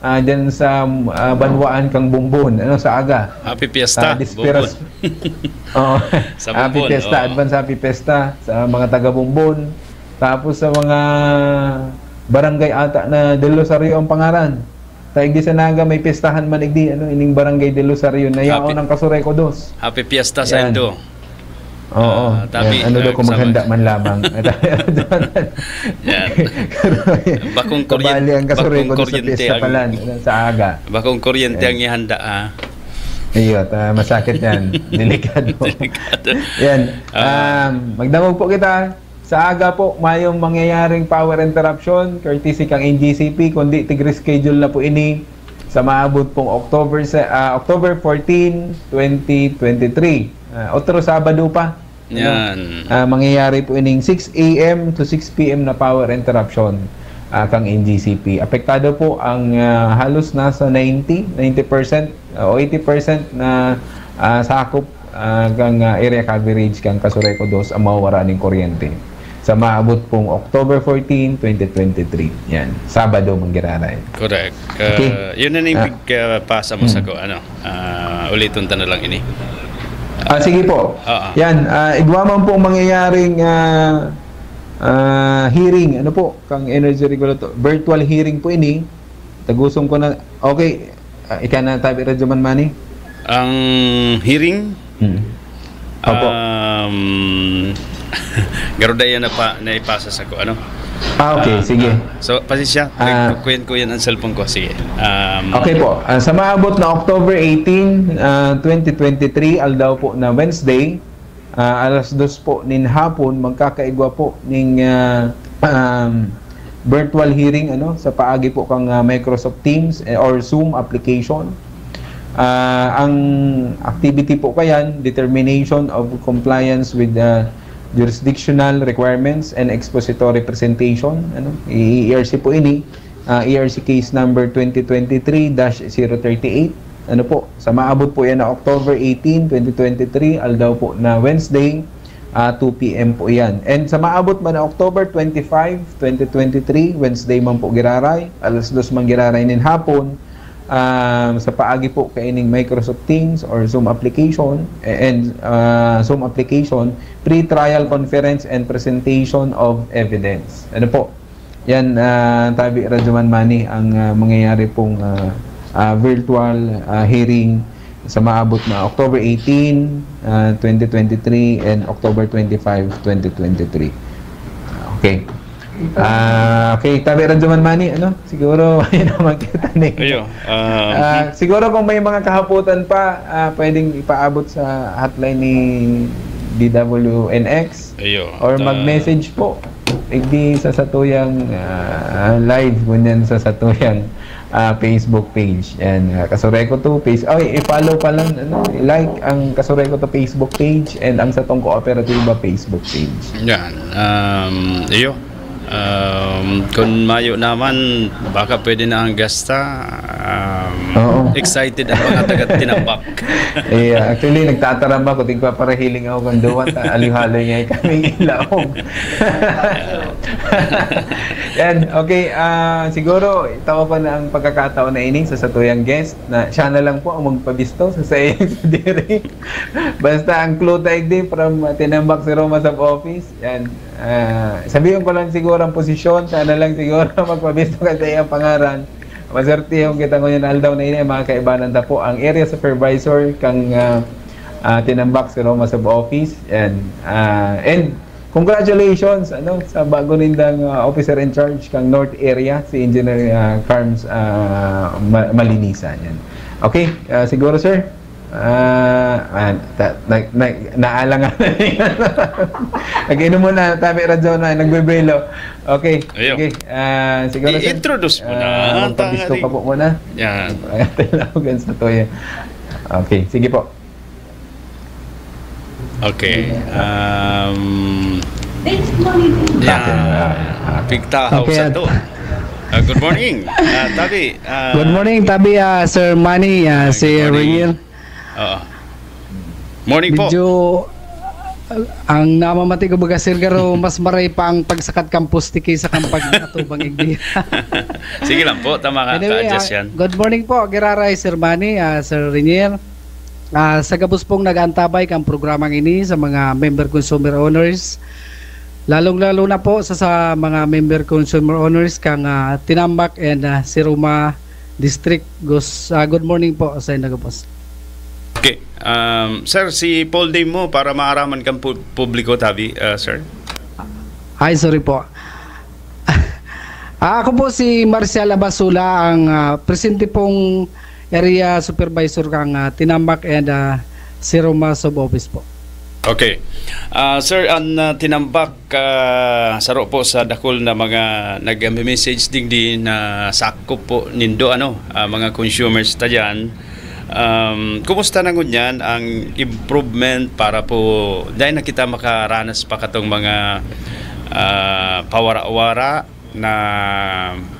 ah, dyan sa, ah, banwaan kang Bumbon, ano, sa aga. Happy Fiesta, Ah, Disperas- Bumbon. Oo. Sa Happy Bumbon, Fiesta, oo. Advance Happy Fiesta sa mga taga Bumbon. Tapos sa mga barangay ata na Del Rosario ang pangaran. Ta igdi sa Naga may pestahan man igdi, ano, ining barangay Del Rosario na yaon Happy- ang Kasureco dos. Happy Fiesta sa Yan. Indo. Oo. Ah, tabi, Yan. Ano daw ah, kung sama- maghanda man lamang. Yan. Bakong kuryente, Kabali ang Kasureco bakong dos sa kuryente pesta ang, pala, ano, sa aga. bakong kuryente Yan. ang ihanda, ah. Iyo, ta, masakit yan. Delikado. Delikado. Yan. Ah. Um, magdangog po kita. Sa aga po, mayong mangyayaring power interruption courtesy kang N G C P, kundi tig-reschedule na po ini sa maabot pong October se-, ah, October fourteen, twenty twenty-three. Ah, otro Sabado pa. Ano? Yan. Ah, mangyayari po ining six a m to six p m na power interruption, ah, kang N G C P. Apektado po ang, ah, halos nasa ninety, ninety percent, ah, o eighty percent na, ah, sakop, ah, kang, ah, area coverage kang Kasureco dos ang mawawara ning kuryente sa maabot pong October fourteen, twenty twenty-three. Yan, Sabado manggiraray. Correct. Uh, Okay. Yun na yung Ah. pig, uh, pasa mo sa ko, ano, ah, uliton ta na lang ini. Ah, sige po. Oo. Yan, ah, igwa man pong mangyayaring, ah, ah, hearing, ano po, kang Energy Regulator, virtual hearing po ini. Tagusom ko na, okay, ah, ika na tabi Radyo Man Manny. Ang hearing, Hmm. Opo. um, garuda yan na pa, na ipasa sa ko, ano? Ah, okay, Ah, sige. So, pasensya, Ah. kuyan ko yan ang cellphone ko. Sige. Um, Okay po. Ah, sa maabot na October eighteen, ah, twenty twenty-three, aldaw po na Wednesday, ah, alas dos po nin hapon, magkakaigwa po ning, ah, um, virtual hearing, ano, sa paagi po kang, ah, Microsoft Teams, eh, or Zoom application. Ah, ang activity po kayan, determination of compliance with the jurisdictional requirements and expository presentation, ano, E R C po ini, ah, E R C case number twenty twenty-three dash zero thirty-eight. Ano po, sa maabot po yan na October eighteen, twenty twenty-three, aldaw po na Wednesday, ah, two p m po yan. And sa maabot man na October twenty-five, twenty twenty-three, Wednesday man po giraray, alas dos man giraray nin hapon, ah, sa paagi po kaining Microsoft Teams or Zoom application, eh, and, ah, Zoom application, pre-trial conference and presentation of evidence. Ano po? Yan, ah, tabi Radyo Man Manny, ang, ah, mangyayari pong, ah, ah, virtual, ah, hearing sa maabot na October eighteen, ah, twenty twenty-three and October twenty-five, twenty twenty-three. Okay. Ah, okay, tabi Radyo Man Manny, ano? Siguro, yun naman kita ni. Ayo, um, Ah, siguro kung may mga kahapotan pa, ah, pwedeng ipaabot sa hotline ni D W N X Ayo, or ta- mag-message po. Igdi sa satuyang, ah, live, ngunyan sa satuyang, ah, Facebook page. Yan, ah, Kasureco two page. Ay, i-follow pa lang, ano, i-like ang Kasureco two Facebook page and ang satong Kooperatiba Facebook page. Yan. Um, iyo. Um, kung mayo naman, baka pwede na ang gasta. Um, Oo. Excited ang mga taga Tinambak. Eh, actually, nagtataramba ko, tigpaparahiling ako kung duwa, ta, aliw-haloy nga kaming ilaog. Yan, okay. Ah, siguro, itawa pa na ang pagkakataon na ining sa satuyang guest na siya na lang po ang magpabisto sa sayang sa diri. Basta ang clue taig din from Tinambak si Roma sa office. Yan. Ah, sabihin ko lang siguro ang posisyon, sana lang siguro magpabisto ka sa iyang pangaran. Maswertehon kita ngunyan aldaw na ini, mga kaibanan ta po, ang area supervisor kang ah, ah, Tinambak si Roma sa office. And, ah, and congratulations ano sa bago nindang ah, officer in charge kang North Area, si Engineer ah, Carms ah, Ma- Malinisa. Yan. Okay, ah, siguro sir. Ah, ah, ta, na, na, naalangan na. Nag-inom muna, tabi radyo na, nagbebelo. Okay, Ayun. Okay. Ah, siguro sir. I-introduce mo na, Ah, magpabisto tari. Ka po muna. Yan. Tilawagan sa toya. Okay, sige po. Okay. Um, Okay, ah, yeah. Pigtahaw Okay, sa at- to. Ah, good morning. Ah, tabi. Ah, Good morning, tabi, ah, Sir Manny, ah, Ah, si good morning. Reniel. Oo. Morning po. Medyo, ah, ang namamati ko baga, sir, garo, mas maray pa ang pagsakat kan poste kaysa kan pag-atubang igdi. Sige lang po, tama ka, Anyway, ka-adjust ah, yan. Good morning po, Giraray, Sir Manny, ah, Sir Renier. Ah, sa gabos pong nag-aantabay kang programang ini, sa mga member consumer owners, lalong-lalo na po sa, sa mga member consumer owners kang ah, Tinambak and ah, Siruma District. Gus, ah, good morning po sa inyo gabos. Okay. Um, sir, si full name mo para maaraman kang pu- publiko, tabi, ah, sir. Ay, sorry po. Ah, ako po si Marcial Abasula, ang ah, presente pong area supervisor kang ah, Tinambak and ah, Siruma Sub-Office po. Okay. Ah, sir, ang ah, Tinambak, ah, saro po sa dakul na mga nag-message digdi na sakop po nindo, ano, ah, mga consumers ta dyan. Um, kumusta na ngunyan ang improvement para po, dahil na kita makaranas pa katong mga ah, pawara-wara na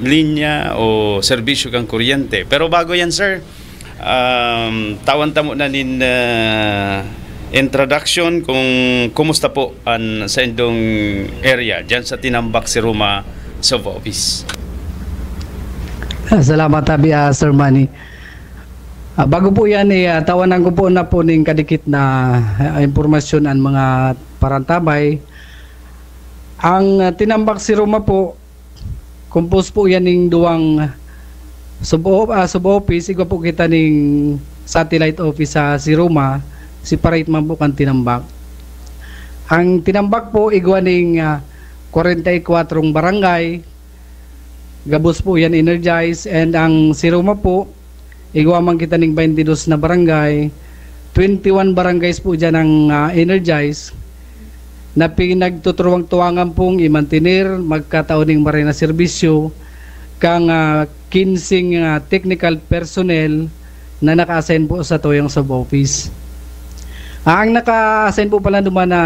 linya o serbisyo kang kuryente. Pero bago yan, sir, um, tawan tamo na nin ah, introduction kung kumusta po an sa indong area dyan sa Tinambak si Roma Sub-Office. Ah, salamat, tabi, ah, Sir Manny. Ah, bago po yan, eh, ah, tawanan ko po na po ning kadikit na ah, impormasyon ang mga parantabay. Ang ah, Tinambak si Roma po, compose po yan ning duwang sub, ah, sub-office. Igwa po kita ning satellite office sa si Roma, separate man po kan Tinambak. Ang Tinambak po, igwa ning ah, kwarenta y kwatro barangay, gabos po yan energized, and ang si Roma po, igwa man kita ning twenty-dos na barangay, twenty-one barangays po dyan ang ah, energized, na pinagtuturuwang-tuwangan pong i-mantener, magkatao ning maray na serbisyo, kang ah, kinseng ah, technical personnel na naka-assign po sa tuyang sub-office. Ah, ang naka-assign po pala naman na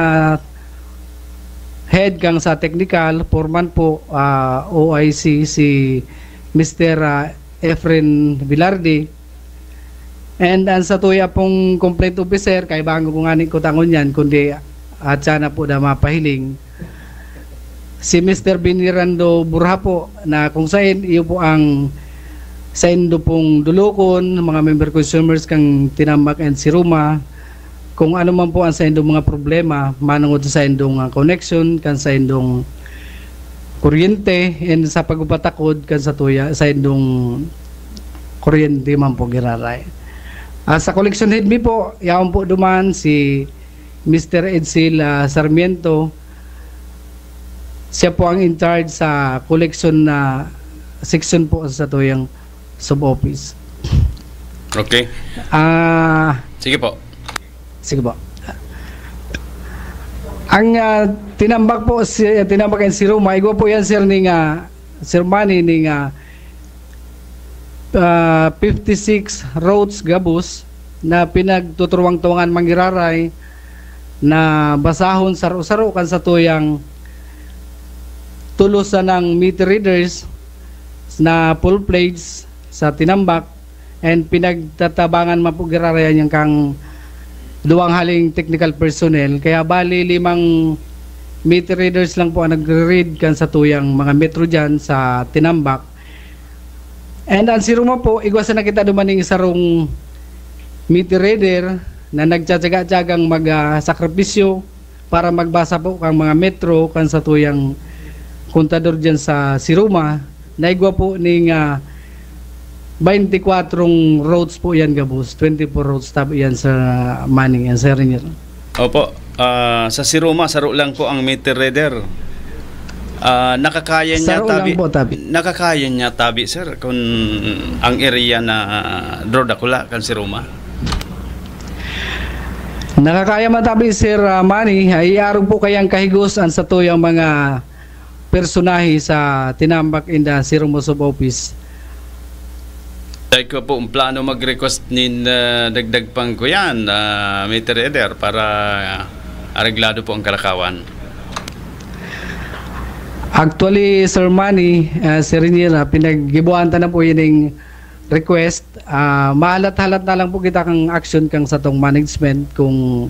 head kang sa technical, foreman po, ah, O I C, si Mister ah, Efren Velarde. And ang sa tuya pong complaint officer, kaibahan ko ngani kutangon yan, kundi at sana po na mapahiling. Si Mister Benirando Burha po, na kung sain, iyo po ang saindo pong dulokon, mga member consumers kang Tinambak and Siruma, kung ano man po ang saindong mga problema, manungod sa saindong ah, connection, kan saindong kuryente, and sa pag-upatakod kan sa tuya, saindong kuryente man po giraray. Ah, sa collection head mi po, yaon po duman si Mister Edsel ah, Sarmiento. Siya po ang in charge sa collection na section po sa tuyang sub-office. Okay. Ah, Sige po. Sige po. Ang ah, Tinambak po, si, Tinambak and Siruma, igwa po yan, sir, ni nga, Sir Manny, ni nga ah, fifty-six routes gabos na pinagtuturuwang-tuwangan manggiraray na basahon saro-saro kan sa tuyang tulos sanang meter readers na full-fledged sa Tinambac, and pinagtatabangan man po giraray yan kang duwang haling technical personnel. Kaya bali, limang meter readers lang po ang nagre-read kan satuyang mga metro diyan sa Tinambac. And ang Siruma po, igwa sana kita dumaning sarong meter reader na nagtsatsaga-tsagang mag, ah, sakripisyo para magbasa po kang mga metro kan satuyang kontador diyan sa Siruma. Naigwa po ning, ah, twenty-four routes po yan gabos. Twenty-four routes tab yan, Sir Manny, yan, Sir Rainier. Opo. Ah, sa Siruma, saro lang po ang meter reader. Ah, nakakaya niya Saro lang tabi, po, tabi. Nakakaya niya tabi, sir, kung ang area na, ah, draw dakula kan Siruma? Nakakaya man tabi, Sir, ah, Manny, ay iarog po kayang kahigos an satuyang mga personahe sa Tinambac and the Siruma Sub-Office. Dai ko po ang plano mag-request nin, ah, dagdag pang kuyan, ah, meter reader para, ah, areglado po ang kalakawan. Actually, Sir Manny, ah, Sir Rainier, ah, pinaggiboan ta na po ining request. Ah, mahalat-halat na lang po kita kang action kang satong management kung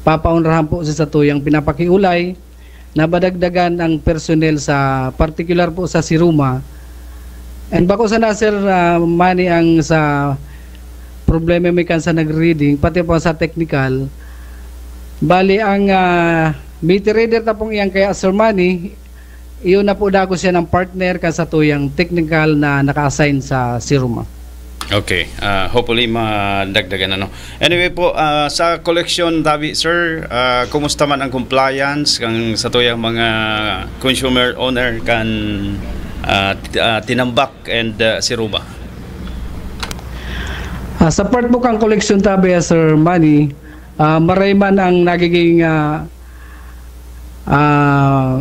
papaonrahan po sa satuyang pinapakiulay na madagdagan ang personnel sa, partikular po sa Siruma. And bako sana, Sir, ah, Manny, ang sa problema mi kan sa nag-reading, pati po sa technical. Bali, ang, ah, meter reader ta pong iyang kaya, Sir Manny, iyon na po dagos siya ng partner kan satuyang technical na naka-assign sa Siruma. Okay. Ah, hopefully, madagdagan, ano. Anyway po, ah, sa koleksyon, tabi, sir, ah, kumusta man ang compliance kang satuyang mga consumer owner kan, ah, t-, ah, Tinambac and, ah, Siruma? Ah, sa part po kang koleksyon, tabi, ah, Sir Manny, ah, maray man ang nagiging, ah, ah,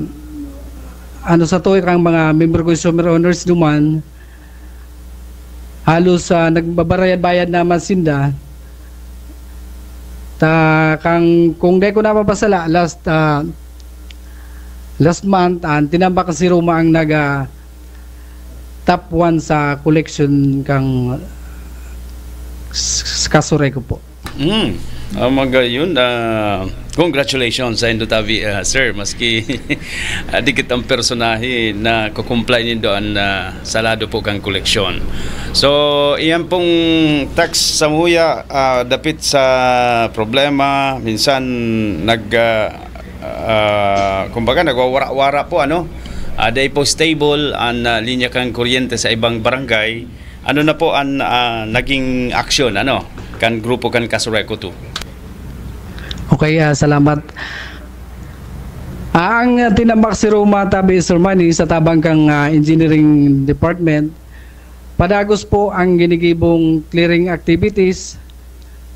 ano, sa tuyo kang mga member consumer owners duman, halos, ah, nagbabarayad-bayad naman sinda. Ta, kang, kung di ko napapasala, last, ah, last month, ang Tinambac Siruma ang nag, ah, top one sa collection kang s-, s-, Casureco po. Mm. Ah, magayon, ah, congratulations sa indo tabi, ah, sir. Maski, ah, dikit ang personahe na kukumply nindo an, ah, salado po kang koleksyon. So, iyan pong tax sa Muya, ah, dapit sa problema, minsan nag, ah, ah, kumbaga, nagwawara-wara po, ano? Ah, dai po stable an, ah, linya kan kuryente sa ibang barangay. Ano na po an, ah, naging aksyon, ano, kan grupo kan Casureco two? Okay, ah, salamat. Ah, ang, ah, Tinambac Siruma tabi, Sir Manny, sa tabang kang, ah, engineering department, padagos po ang ginigibong clearing activities.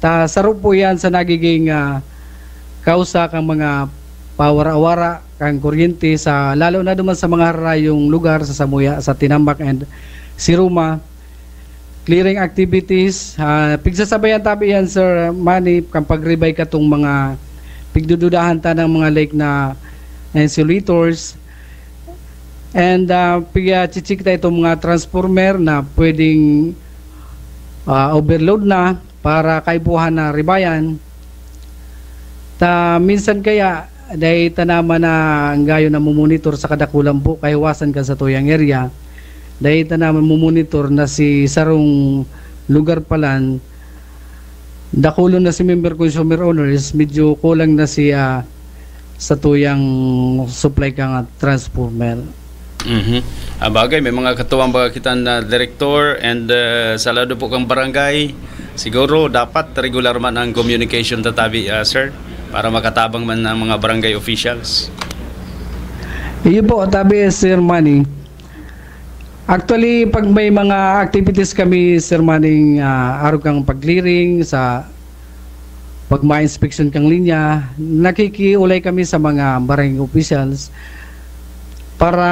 Ta saro po yan sa nagiging, ah, kausa kang mga pawara-wara kang kuryente sa, lalo na duman sa mga harayong lugar sa Samuya, sa Tinambac and Siruma. Clearing activities, ah, pigsasabayan tabi yan, Sir Manny, kang pagribay katong mga pigdududahan ta ng mga lake na, na insulators. And, ah, piga-check ta itong mga transformer na pwedeng, ah, overload na para kaipuhan na ribayan. Ta minsan kaya, dai ta naman na anggayon na momonitor sa kadakulan po, kahiwasan kan satuyang area. Dai ta naman momonitor na si sarong lugar palan, dakulon na si member consumer owners, medyo kulang na siya satuyang supply kang transformer. Mhm. Ah, bagay, may mga katuwang baga kita na direktor and, ah, sa lado po kang barangay, siguro dapat regular man ang communication tatabi, ah, sir, para makatabang man ang mga barangay officials. Iyo po, tabi, Sir Manny. Actually, pag may mga activities kami, Sir Manny, ah, arog kang pag-clearing sa pag ma-inspeksyon kang linya, nakikiulay kami sa mga barangay officials para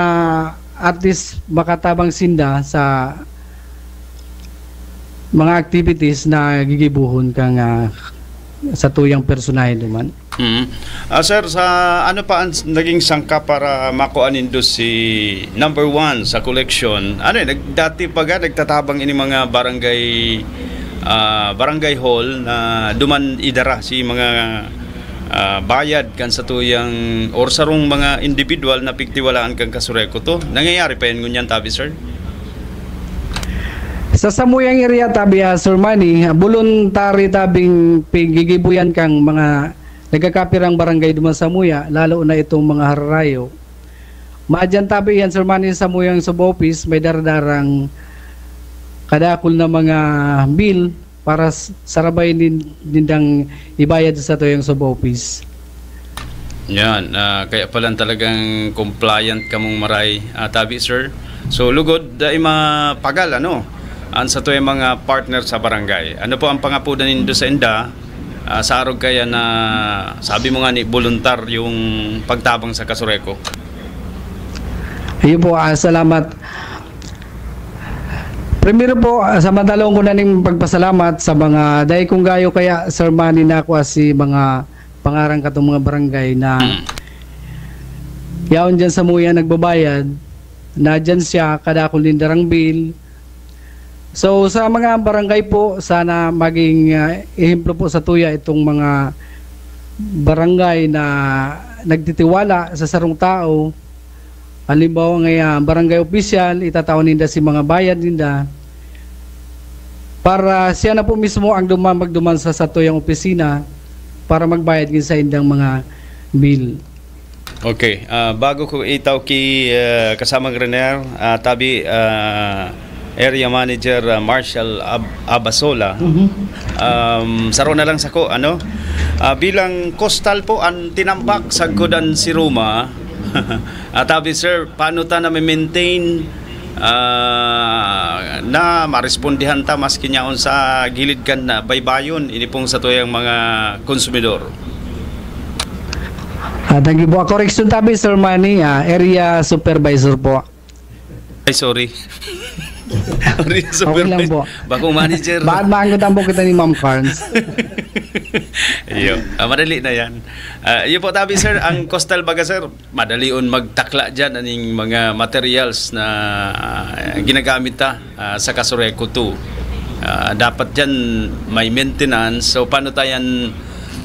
at least makatabang sinda sa mga activities na gigibohon kang, ah, satuyang personahe duman. Mm. Ah, sir, sa ano pa ang s- naging sangka para makuha nindo si number one sa collection? Ano eh, nag, dati pa ga, nagtatabang ini mga barangay ah, barangay hall na duman idara si mga ah, bayad kan satuyang or sarong mga individual na pigtiwalaan kan Kasureko to. Nangyayari pa yan ngunyan, tabi, sir? Sa samuyang area tabi, ah, Sir Manny, ah, voluntary tabing pigigibuyan kang mga nagkakapirang barangay duman samuya, lalo na itong mga hararayo. Madyan tabi yan, Sir Manny, sa samuyang sub-office, may daradarang kadakul na mga bill para s- sarabay nin, nindang ibayad sa tuyang sub-office. Yan, ah, kaya pala talagang compliant kamong maray, ah, tabi, sir. So, lugod, dai mapagal, ano, ang sa tuwing mga partner sa barangay. Ano po ang pangapudan nindo sa inda? Ah, sa arog kaya na, sabi mo nga ni, voluntar yung pagtabang sa Kasureko. Ayun po, ah, salamat. Primero po, ah, sa matalong ko na ning pagpasalamat sa mga dai kong gayo kaya, Sir Manny, na ako si mga pangarang katong mga barangay na yaon dyan sa muya nagbabayad, na dyan siya, kadakol nin darang bill. So, sa mga barangay po, sana maging ah, ehemplo po sa tuya itong mga barangay na nagtitiwala sa sarong tao. Halimbawa nga ah, barangay official, itatao ninda si mga bayad ninda para siya na po mismo ang duman magduman sa satuyang opisina para magbayad gin sa indang mga bill. Okay, ah, bago ko itaw ki ah, kasamang Renier, ah, tabi ah, Area Manager ah, Marshall Ab- Abasola. Um, saro na lang sako, ano? Ah, bilang coastal po ang tinambak sagkod an si Roma. Ah, tabi, sir, paano ta na maintain ah, na marespondihan ta maski nyaon sa gilid kan ah, baybayon ini pong satuyang mga konsumidor? Ah, thank you po. Ah, correction tabi, Sir Manny, ah, area supervisor po. Ay, sorry. Sorry, Okay lang po. Bakong manager. Bakit maanggot ang kita ni Ma'am Carnes? Iyo. Ah, madali na yan. Ah, iyo po, tabi, sir, ang coastal baga, sir, madalion magtakla dyan aning mga materials na ah, ginagamit ta ah, sa Kasureko two. Ah, dapat dyan may maintenance. So, paano tayan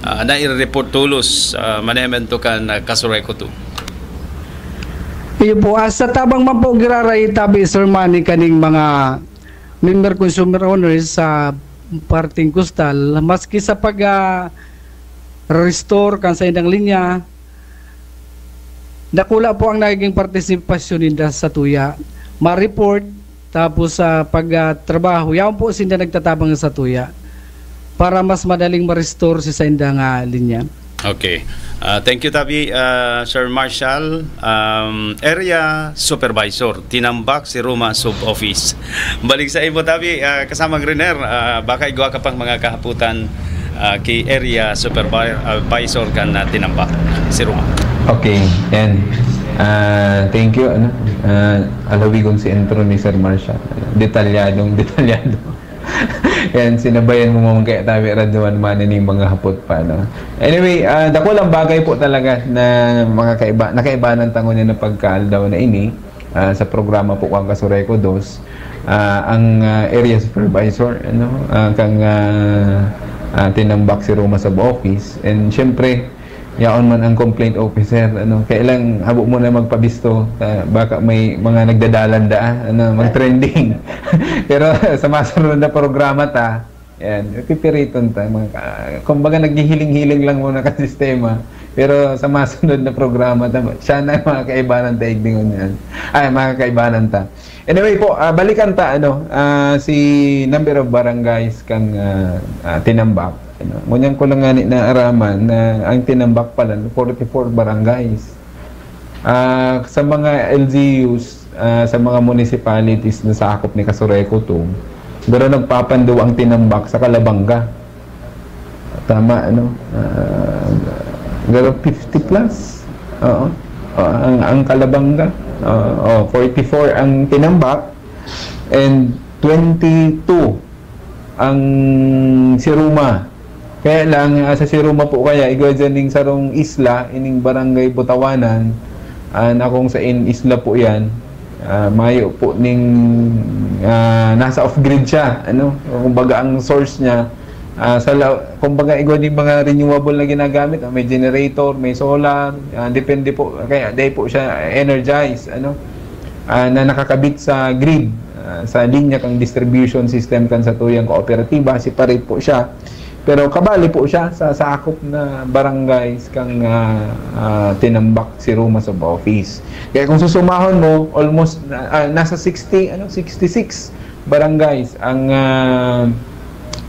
ah, na i-report tulos ah, manemento kan ah, Kasureko two? Iyo po, ah, sa tabang man po giraray tabi, Sir Manny, kaning mga member consumer owners sa parting coastal, maski sa pag ah, restore kan sa indang linya, dakula po ang nagiging partisipasyon ninda sa tuya. Ma-report, tapos sa pag ah, trabaho, yaon po sinda nagtatabang sa tuya para mas madaling ma-restore si sa indang ah, linya. Okay. Ah, thank you, tabi, ah, Sir Marshall. Um, area Supervisor, tinambak si Roma Sub-Office. Balik sa imo, tabi, ah, kasamang Renier, ah, baka igwa ka pang mga kahaputan ah, ki Area Supervisor kan ah, tinambak si Roma. Okay, yan. Ah, thank you. Ano? Ah, alawigon si intro ni Sir Marshall. Detalyadong detalyado. Yan, sinabayan mo mong kaya tabi raduan man ning mga hapot pa, no? Anyway, ah, dakulang bagay po talaga na mga kaiba, nakaibanan tango niya na pagkaaldaw na ini ah, sa programa po kang Kasureko dos, ah, ang ah, area supervisor, ano, ah, kang ah, ah, tinambak si Roma sa office. And syempre, yaon man ang complaint officer, ano, kailang habo mo na magpabisto, ah, baka may mga nagdadalan da, ano, mag-trending. Pero sa masunod na programa ta, yan, pipiriton ta. Mga, ka- kumbaga, naghihiling-hiling lang muna ka sistema. Pero sa masunod na programa, ta- siya na ang mga kaibanan ta igdingon yan. Ay, mga kaibanan ta. Anyway po, ah, balikan ta, ano, ah, si number of barangays kang ah, ah, tinambak. Ano, ngunyan ko lang nga ni naaraman na ang tinambak pala, forty-four barangays. Ah, sa mga L G Us, ah, sa mga municipalities na sakop ni Kasureko to, pero nagpapanduwa ang tinambak sa Kalabanga. Tama, ano? Ah, pero fifty plus. Oo. Ah, ang, ang Kalabanga, ah, oh, forty-four ang tinambak and twenty-two ang si Roma. Kaya lang, ah, sa Siruma po kaya, igwa dyan ning sarong isla, ining Barangay Butawanan, ah, na kung sain isla po yan, ah, mayo po ning, ah, nasa off-grid siya, ano? Kumbaga, ang source niya, ah, sa la-, kumbaga, igwa ning mga renewable na ginagamit, ah, may generator, may solar, ah, depende po, kaya dahil po siya energized, ano? Ah, na nakakabit sa grid, ah, sa linya kang distribution system kan satuyang kooperatiba, separate po siya. Pero kabali po siya sa sakop na barangays kang, ah, ah, tinambak si Roma sa office. Kaya kung susumahon mo, almost, ah, nasa sixty, ano, sixty-six barangays ang, ah,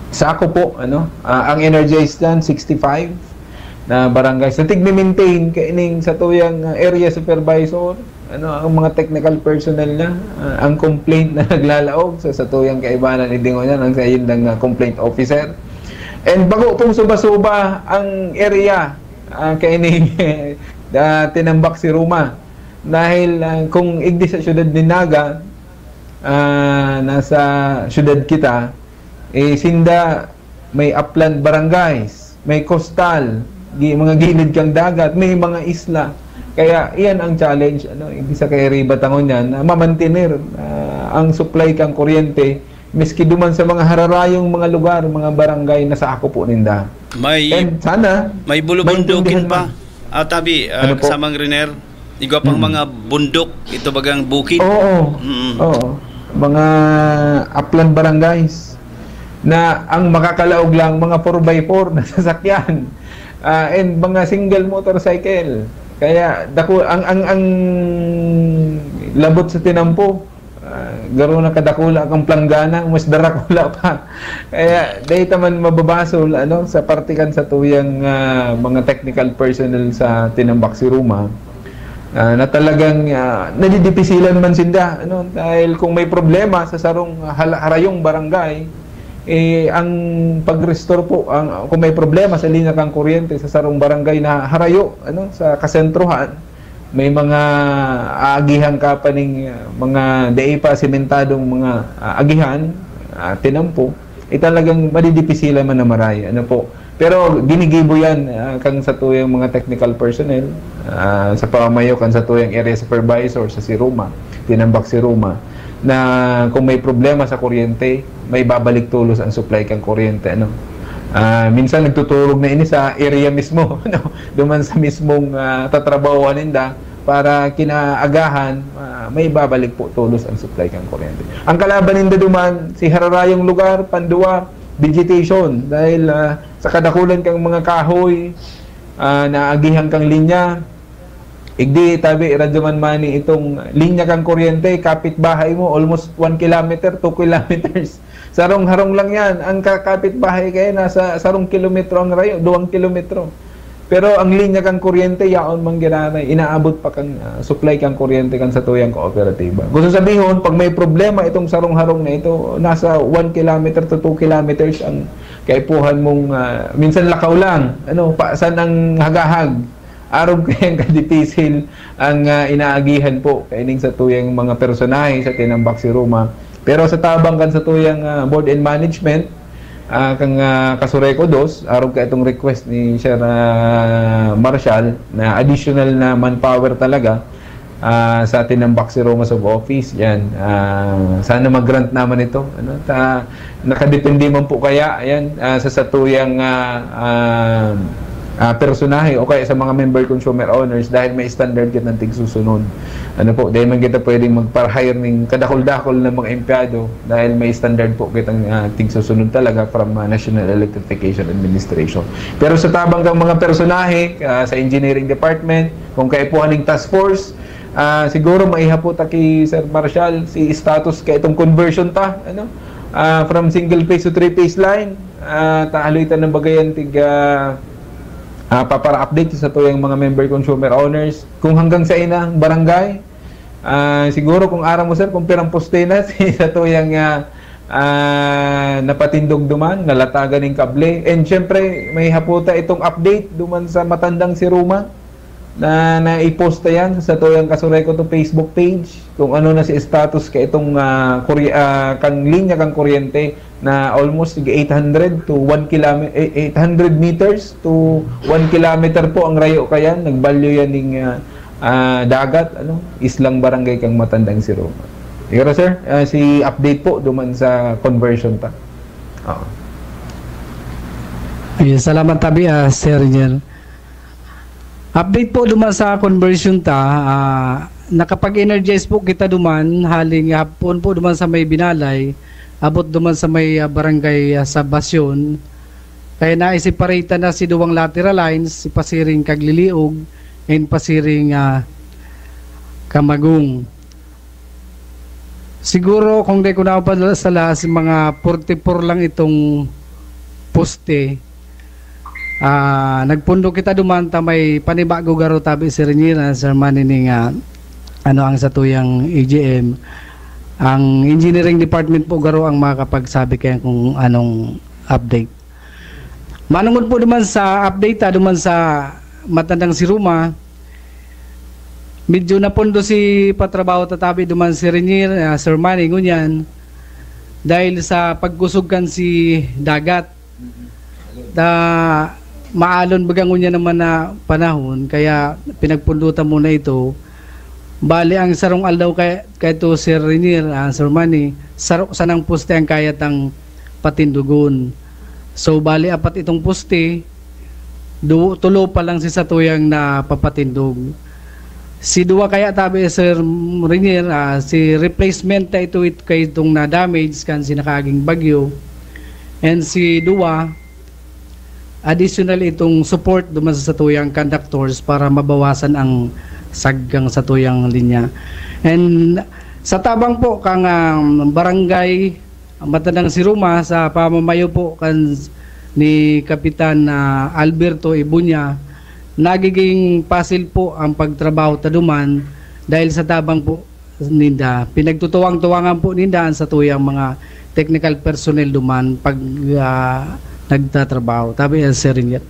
sakop po, ano, ah, ang energized dyan, sixty-five na barangays. Sa tigmi-maintain, kaining satuyang, ah, area supervisor, ano, ang mga technical personnel na, ah, ang complaint na naglalaog sa satuyang kaibanan, idingon niya, ang sa iyong, ah, complaint officer. And bago pong suba-suba ang area, ah, kaining, ah, tinambak si Roma. Dahil, ah, kung igdi sa siyudad ni Naga, ah, nasa siyudad kita, eh, sinda may upland barangays, may coastal, gi-, mga gilid kang dagat, may mga isla. Kaya iyan ang challenge, ano, igdi sa kay Riba Tangon yan, na mamantener, ah, ang supply kang kuryente, miski duman sa mga hararayong mga lugar, mga barangay na sa ako po ninda. May, And sana, may bulubundukin maintindihan pa. Man. Ah, tabi, ah, Ano po? Kasamang Riner, igwa pang Mm. mga bundok, ito bagang bukid. Oo. Mm. Oo. Mga upland barangays na ang makakalaog lang, mga four by four na sasakyan. Ah, and mga single motorcycle. Kaya dako-, ang, ang, ang labot sa tinampo, ah, garo na kadakula kang planggana, mas darakula pa. Kaya, dahil ta man mababasol, ano, sa parte kan satuyang, ah, mga technical personnel sa Tinambak si Roma, ah, na talagang, ah, nadidipisilan man sinda, ano, dahil kung may problema sa sarong hala-, harayong barangay, eh, ang pag-restore po, ang, kung may problema sa linya kang kuryente sa sarong barangay na harayo, ano, sa kasentrohan, may mga aagihan ka pa ning, ah, mga dai pa sementadong mga, ah, agihan, ah, tinampo, eh, talagang madidipisilan man na maray. Ano po? Pero ginigibo yan, ah, kan satuyang mga technical personnel, ah, sa pamamayo kan satuyang area supervisor sa Siruma, Tinambak Siruma, na kung may problema sa kuryente, may babalik tulos ang supply kang kuryente, ano. Ah, minsan nagtuturog na ini sa area mismo, ano, duman sa mismong, ah, tatrabahoan ninda para kinaagahan, ah, may babalik po tulos ang supply kang kuryente. Ang kalaban ninda duman, si hararayong lugar, pandua, vegetation, dahil, ah, sa kadakulan kang mga kahoy, ah, naagihan kang linya, igdi, tabi, Radyo Man Mani, itong linya kang kuryente, kapit bahay mo, almost one kilometer, two kilometers. Sarong-harong lang yan. Ang kakapit bahay kayo, nasa sarong kilometro ang rayo, duwang kilometro. Pero ang linya kang kuryente, yaon man giraray, inaabot pa kang, ah, supply kang kuryente kan satuyang kooperatiba. Gusto sabihon, pag may problema itong sarong-harong na ito, nasa one kilometer to two kilometers ang kaipuhan mong, ah, minsan lakaw lang, ano, pa, saan ang hagahag? Arog kayang kadipisil ang, ah, inaagihan po kaining satuyang mga personahe sa Tinambak si Roma. Pero sa tabang kan satuyang, ah, board and management, ah, kang, ah, Kasureco dos, arog ka itong request ni Sir, ah, Marshall na additional na manpower talaga, ah, sa Tinambak si Roma sa office. Yan. Ah, sana mag-grant naman ito. Ano? Ta-, nakadepende man po kaya, yan, ah, sa satuyang, ah, ah, ah, personahe o kaya sa mga member consumer owners dahil may standard kitang tigsusunod. Ano po, dahil man kita pwedeng magpa-hire ning kadakol-dakol na mga empleyado dahil may standard po kitang, ah, tigsusunod talaga from, ah, National Electrification Administration. Pero sa tabang kang mga personahe, ah, sa engineering department, kung kaipuhan ning task force, ah, siguro maiha po ta ki Sir Marshall, si status ka itong conversion ta, ano? Ah, from single phase to three phase line, ah, ta haloy ta ng bagayan tig, ah, ah, papara-update sa tuyang mga member consumer owners. Kung hanggang sa ina, barangay, ah, siguro kung aram mo, sir, kung pirang poste na si sa tuyang, ah, ah, napatindog duman, nalatagan ng kable. And syempre, may haputa itong update duman sa Matandang si Roma. na naipost na yan sa tuyang Kasurekoto Facebook page, kung ano na si status ka itong, ah, kurye-, ah, kang linya kang kuryente na almost sige eight hundred to one kilometer, eight hundred meters to one kilometer po ang rayo kayan, nagbalyo yan ning, ah, ah, dagat, ano, islang barangay kang Matandang Siroma. Siguro, sir, ah, si update po duman sa conversion ta. Oo. Ayun, salamat tabi, ah, Sir Renier. Update po duman sa conversion ta, ah, nakapag-energize po kita duman, haling hapon po duman sa may Binalay, abot duman sa may, ah, barangay, ah, Sabasyon. Kaya na-separate na si duwang lateral lines, si pasiring Kagliliog and pasiring, ah, Kamagong. Siguro, kung di ko na pa sala, si mga forty-four lang itong poste. Ah, nagpundo kita duman ta may panibago garo tabi si Renier, ah, Sir Manny, ning, ah, ano ang satuyang E G M. Ang engineering department po garo ang makakapagsabi kaya kung anong update. Manungod po duman sa update, ah, duman sa Matandang Siroma, medyo napundo si patrabaho ta tabi duman si Renier, ah, Sir Manny, ngunyan, dahil sa pagkusog kan si dagat. Ta maalon baga ngunyan naman na panahon, kaya pinagpundutan muna ito. Bali, ang sarong aldaw kay, kay to, Sir Renier, ah, Sir Manny, saro sanang poste ang kaya tang patindogon. So, bali, apat itong poste, du-, tulo pa lang si satuyang napapatindog. Si duwa kaya tabi, Sir Renier, ah, si replacement na ito, it-, kay itong na-damage kan si nakaaging bagyo. And si duwa, additional itong support duman sa satuyang conductors para mabawasan ang saggang satuyang linya. And sa tabang po kang, um, barangay Matandang Siroma, sa pamamayo po kan ni Kapitan, ah, Alberto Ibunya, nagiging pasil po ang pagtrabaho ta duman dahil sa tabang po ninda. Pinagtutuwang-tuwangan po ninda ang satuyang mga technical personnel duman pag, ah, nagtatrabaho. Tabi, ah, Sir Renier.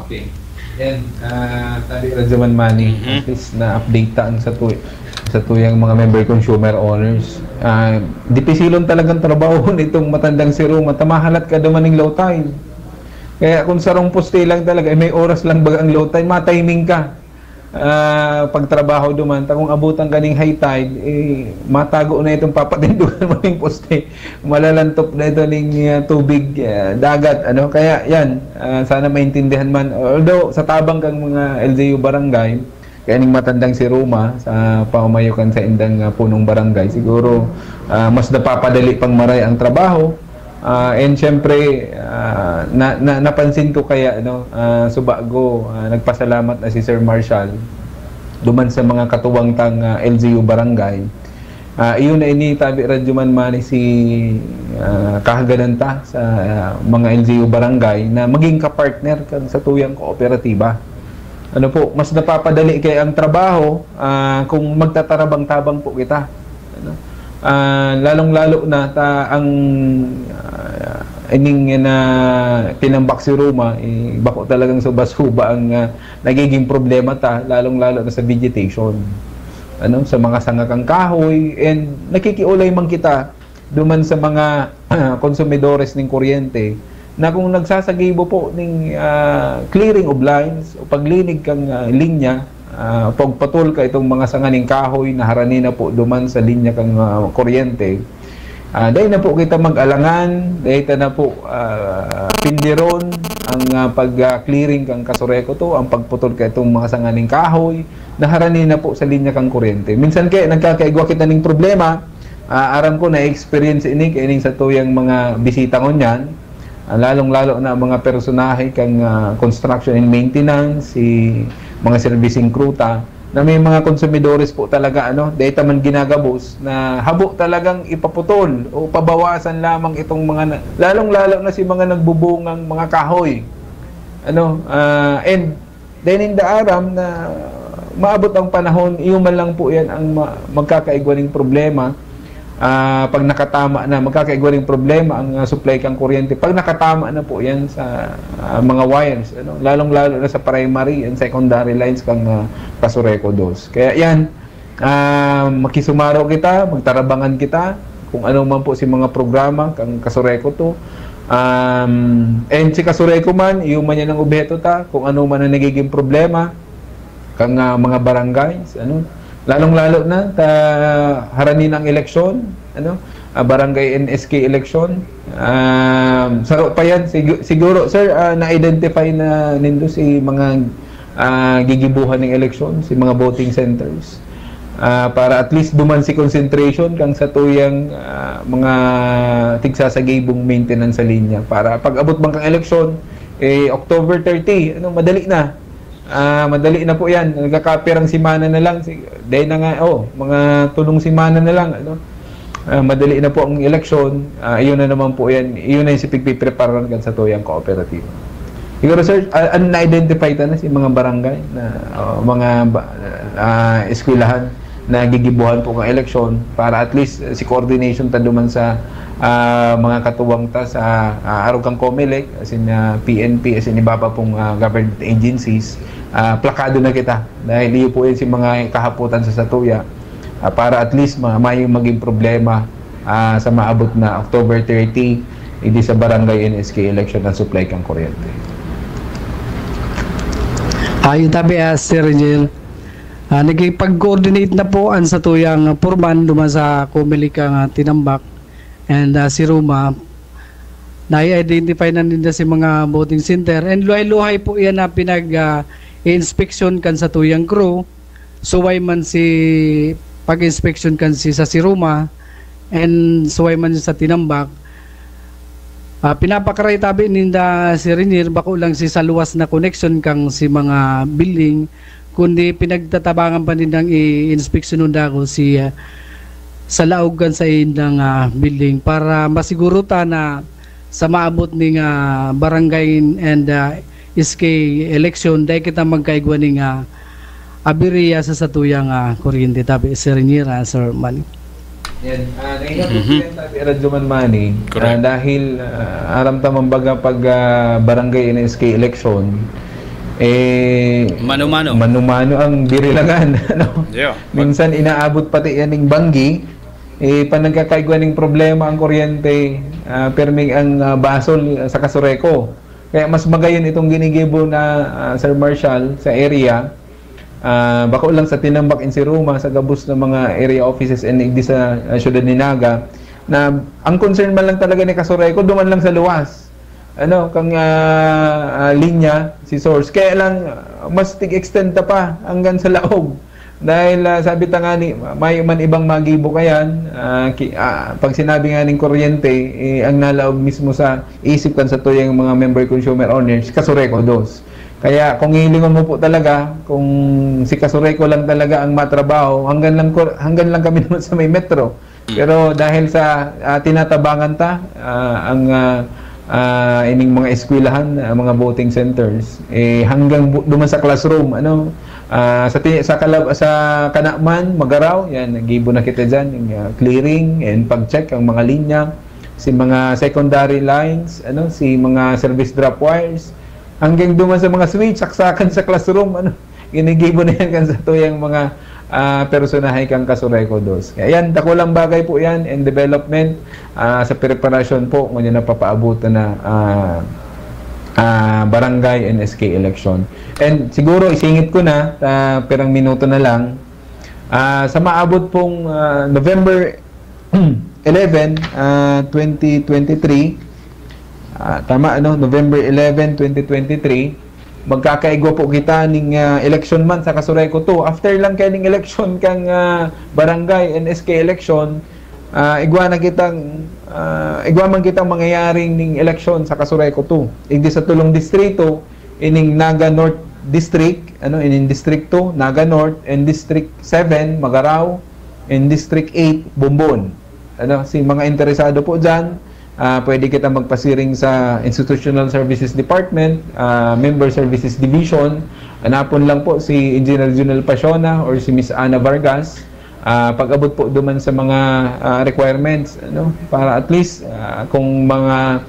Okay. Yan, ah, tabi, Radyo Man Manny, Mhm. at least na-update ta ang sa tu-, sa tuyang mga member consumer owners. Ah, dipisilon talagang trabaho nitong Matandang Siroma. Ta mahalat ka duman ning low tide. Kaya kung sarong poste lang talaga, eh, may oras lang baga ang low tide, ma-timing ka. Ah, pagtrabaho duman, ta kung abutan ka ning high tide, eh, matago na itong papatindugan mo ning poste. Malalantop na ito ning, ah, tubig, ah, dagat, ano. Kaya yan, ah, sana maintindihan man. Although, sa tabang kang mga L G U barangay, kaya ning Matandang Siroma, sa pamamayo kan saindang, ah, punong barangay, siguro, ah, mas napapadali pang maray ang trabaho. Ah, and syempre, ah, na, na, napansin ko kaya, ano, ah, subago, ah, nagpasalamat na si Sir Marshall duman sa mga katuwang tang, ah, L G U barangay. Ah, iyo na ini, tabi, Radyo Man Manny, si, ah, kahagadan ta sa, ah, mga L G U barangay na maging kapartner kan satuyang kooperatiba. Ano po, mas napapadali kaya ang trabaho, ah, kung magtatarabang-tabang po kita. Ano? Ah, lalong-lalo na ta ang, ah, ining na tinambak si Roma, eh, bako talagang suba-suba ang, ah, nagiging problema ta, lalong-lalo na sa vegetation. Ano, sa mga sanga kang kahoy, and nakikiulay man kita duman sa mga konsumidores ning kuryente na kung nagsasagibo po ning, ah, clearing of lines o paglinig kang, ah, linya, ah, pagpatol ka itong mga sanga ning kahoy na harani na po duman sa linya kang, ah, kuryente, ah, dai na po kita mag-alangan, dai ta na po, ah, pindiron ang, ah, pag, ah, clearing kang kasureko to, ang pagputol ka itong mga sanga ning kahoy na harani na po sa linya kang kuryente. Minsan kaya nagkakaigwa kita ning problema, ah, aram ko na-experience ini kaining sa tuyang mga bisita ngunyan, ah, lalong-lalo na ang mga personahe kang, ah, construction and maintenance, si mga servicing crew ta, na may mga konsumidores po talaga, ano, dahil ta man ginagabos na habo talagang ipaputol o pabawasan lamang itong mga na, lalong-lalo na si mga nagbubungang mga kahoy. Ano, ah, and then in the aram na maabot ang panahon, iyo man lang po yan ang ma-, magkakaigwa ning problema. Ah, pag nakatama na, magkakaigwa ring problema ang, ah, supply kang kuryente. Pag nakatama na po yan sa, ah, mga wires, ano, lalong-lalo na sa primary and secondary lines kang, ah, Kasureco dos. Kaya yan, ah, makisumaro kita, magtarabangan kita, kung ano man po si mga programa kang Kasureco two. Um, and si Kasureco man, iyo man yan ang obheto ta, kung ano man ang nagiging problema, kang, ah, mga barangays, ano. Lalong-lalo na ta harani na ang eleksyon, ano, ah, barangay N S K election. Um, saro pa yan, sigu-, siguro, sir, ah, na-identify na nindo si mga, ah, gigibuhan ng eleksyon, si mga voting centers. Ah, para at least duman si concentration kang satuyang, ah, mga tigsasagibong maintenance sa linya. Para pag-abot man kang eleksyon, eh, October thirty, ano, madali na. Ah, madali na po yan. Nagkakapirang semana na lang. Sig-, dahil na nga, oh, mga tulong semana na lang, ano? Ah, madali na po ang eleksyon. Ah, iyon na naman po yan. Iyon na yung si pigpipreparahan kan satuyang kooperatiba. Siguro, sir, ah, an na-identify ta na si mga barangay na, oh, mga ba-, ah, eskwelahan na gigibuhan po kang eleksyon para at least, eh, si coordination ta duman sa, ah, mga katuwang ta sa, ah, arog kang Comelec, as in, ah, P N P, as in iba pa pong, ah, government agencies, ah, plakado na kita. Dahil iyo po yun si mga kahapotan sa satuya, ah, para at least ma-, may maging problema, ah, sa maabot na October thirty, idi sa barangay N S K election ang supply kang kuryente. Ayon tabi, ah, Sir Reniel, ah, nakipag-coordinate na po ang satuyang foreman duman sa Comelec nga Tinambac and, ah, si Roma. Na-identify na ninda si mga voting center and luhay-luhay po yan na pinag, ah, inspeksyon kan satuyang crew. Suway man si pag-inspeksyon kan si sa si Roma and suway man sa Tinambac. Ah, pinapakaray tabi ninda si Renier, bako lang si sa luwas na koneksyon kang si mga building, kundi pinagtatabangan pa nindang i-inspeksyonon dago si, ah, sa laog kan sa indang, ah, building para masiguro ta na sa maabot ning, ah, barangay and, ah, S K election, dai kita magkaigwa ning, ah, aberya sa satuyang, ah, kuryente, tabi, Sir Renier, ah, Sir Manny. Yan. Ah, naingat po yan, tabi, Radyo Man Manny. Ah, Correct. Dahil, ah, aram ta man baga pag, ah, barangay and S K election, eh, Mano-mano. mano-mano ang birilangan, ano? Yeah. Minsan inaabot pati yan ng banggi, eh, pa nagkakaigwa ng problema ang kuryente, ah, permi ang, ah, basol sa Kasureco. Kaya mas magayon itong ginigibo na, ah, Sir Marshall sa area. Ah, bako lang sa Tinambac and si Roma, sa gabos na mga area offices and igdi sa, ah, siyudad ni Naga, na ang concern man lang talaga ni Kasureco, duman lang sa luwas. Ano, kang, ah, ah, linya, si source. Kaya lang, ah, mas tig-extend ta pa hanggang sa laog. Dahil, ah, sabi ta nga ni, may man ibang magibo kayan, ah, ki-, ah, pag sinabi nga ning kuryente, eh, ang nalaog mismo sa isip kan sa tuyang mga member consumer owners, Kasureco dos. Kaya kung hihilingon mo po talaga, kung si Kasureco lang talaga ang matrabaho, hanggang lang, ko- hanggang lang kami naman sa may metro. Pero dahil sa, ah, tinatabangan ta, ah, ang, ah, ah, ining mga eskwelahan, ah, mga voting centers, eh, hanggang bu- duman sa classroom, ano, ah, sa, ti- sa, kalab- sa Kanaman, Magaraw, yan, nagibo na kita dyan, yung, ah, clearing and pag-check ang mga linya, si mga secondary lines, ano, si mga service drop wires, hanggang duman sa mga switch, saksakan sa classroom, ano, ginigibo na yan kan sa tuyang mga, ah, personahe kang Kasureco dos. Kaya yan, dakulang bagay po yan in development, ah, sa preparasyon po, ngunyan napapaabutan na, ah, ah, barangay and S K election. And siguro, isingit ko na, ah, pirang minuto na lang, ah, sa maabot pong, ah, November eleven, ah, twenty twenty-three, ah, tama, ano, November eleven, twenty twenty-three, magkakaigwa po kita ning, ah, election man sa Kasureco two. After lang kaya ning election kang, ah, barangay and S K election, ah, igwa na kitang, ah, igwa man kitang mangyayaring ning election sa Kasureco two. Igdi sa tulong distrito, ining Naga North District, ano, ining District two, Naga North, and District seven, Magarao, and District eight, Bombon. Ano, si mga interesado po dyan, ah, pwede kita magpasiring sa Institutional Services Department, ah, Member Services Division. Hanapon lang po si Engineer Junel Pasiona or si Miss Ana Vargas. ah, pag-abot po duman sa mga, ah, requirements, ano, para at least, ah, kung mga,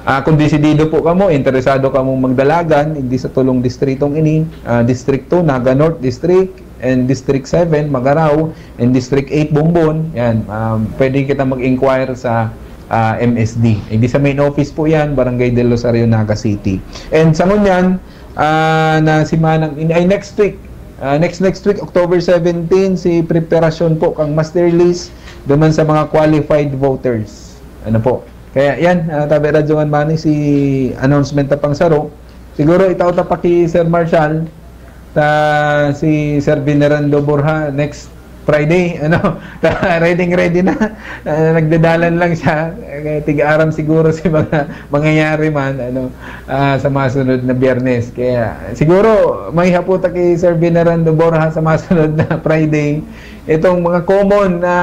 ah, kung desidido po kamo, interesado kamo magdalagan, hindi sa tulong distritong ini, ah, District two, Naga North District, and District seven, Magarao, and District eight, Bombon, yan, um, pwede kita mag-inquire sa, ah, M S D. Hindi sa main office po yan, Barangay Del Rosario, Naga City. And sa ngunyan, ah, na simanang, in, ay, next week, ah, next, next week, October seventeen, si preparasyon po kang master list duman sa mga qualified voters. Ano po? Kaya yan, ah, tabi Radyo Ngan Mani, si announcement na pang saro. Siguro itao ta pa ki Sir Marshall, ta si Sir Venerando Borja next Friday, ano, ta ready, ready na. Ah, nagdadalan lang siya. Eh, tig-aram siguro si mga mangyayari man, ano, ah, sa masunod na Biyernes. Kaya siguro may hapot ta ki Sir Venerando Borja sa masunod na Friday. Itong mga common na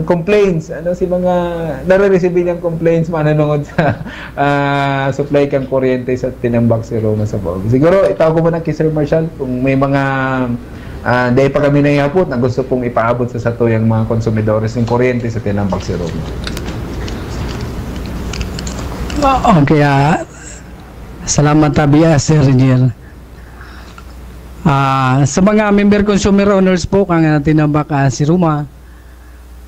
complaints, ano, si mga nare-receive niyang complaints mananungod sa, ah, supply kan kuryente sa Tinambac, Siruma, Sabaw. Siguro, itao ko muna kay Sir Marshall kung may mga, ah, dai pa kami naihapot na gusto pong ipaabot sa satuyang mga konsumidores ng kuryente sa Tinambac, Siruma. Oo, kaya salamat, tabi, ah, Sir Renier. Ah, sa mga member consumer owners po kan, ah, Tinambac, ah, Siruma,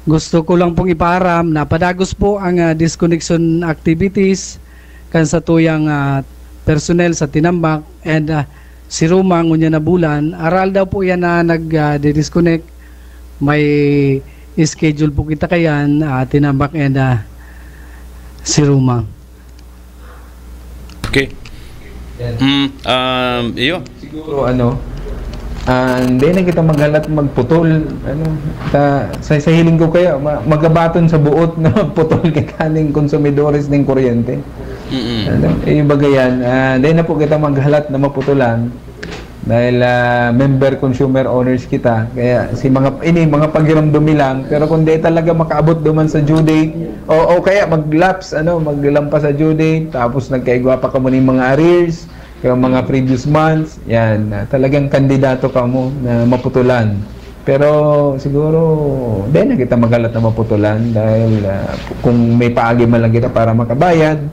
gusto ko lang pong ipaaram na padagos po ang, ah, disconnection activities kan satuyang, ah, personnel sa Tinambac and, ah, Siruma ngunyan na bulan. Aral daw po yan na nag, ah, di-disconnect. May schedule po kita kayan, ah, Tinambac and, ah, Siruma. Okay. Yan. Mm, um, iyo. Siguro, ano, ah, hindi na kita maghalat magputol, ano, ta, sa, sa hiling ko kaya, ma-, magabaton sa buot na magputol kay kaning konsumidores ning kuryente. Mm-mm. Ano, eh, baga yan, ah, hindi na po kita maghalat na maputulan. Dahil, ah, member consumer owners kita, kaya si mga, ini, mga pagiramdumi lang, pero kung di talaga makaabot duman sa due date, o, o kaya mag-lapse, ano, maglampas sa due date, tapos nagkaigwa pa kamo ning mga arrears, kaya mga previous months, yan, ah, talagang kandidato kamo na maputulan. Pero siguro, di na kita maghalat na maputulan dahil, ah, kung may paagi man lang kita para makabayad,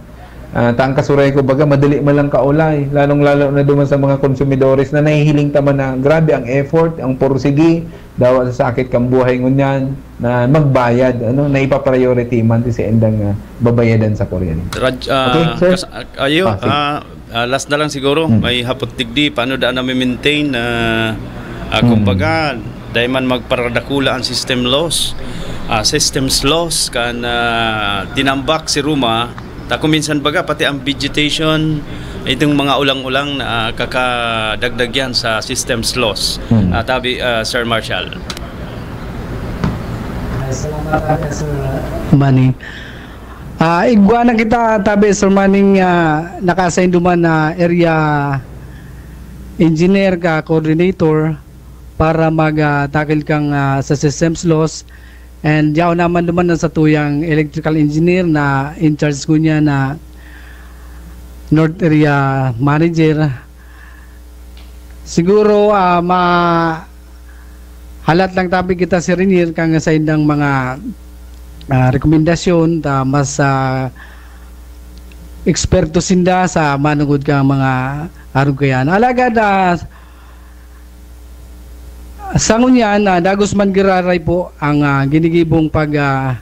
ah, ta ang kasuray ko, baga, madali man lang kaolay, lalong-lalo na duman sa mga konsumidores na nahihiling ta man na grabe ang effort, ang porsigi, dawa sa sakit kan buhay ngunyan, na magbayad, ano, na ipa-priority man ti saindang, ah, babayadan sa kuryente. Raj-, ah, Okay, sir. kas-, ah, ayo, Ah, sige. ah, ah, last na lang siguro, Hmm. may hapot digdi, paano daan na maintain na, ah, Hmm. kumbaga, dai man magparadakula ang system loss, ah, systems loss, kan, ah, Tinambac, Siruma, ta kung minsan baga, pati ang vegetation, itong mga ulang-ulang na, ah, kakadagdag yan sa systems loss. Hmm. Ah, tabi, ah, Sir Marshall. Ay, salamat, ah, Sir Manny. Ah, igwa na kita, tabi, Sir Manny, ah, naka-assign duman na area engineer ka coordinator para mag, ah, tackle kang, ah, sa systems loss. And yaon naman duman na satuyang electrical engineer na in charge ko niya na North Area Manager. Siguro, ah, ma-, halat lang tabi kita, Sir Renier, kang saindang mga, ah, rekomendasyon, ta mas, ah, eksperto sinda sa manugod kang mga arog kayan. Alagad, ah, sa ngunyan, ah, dagos man giraray po ang, ah, ginigibong pag, ah,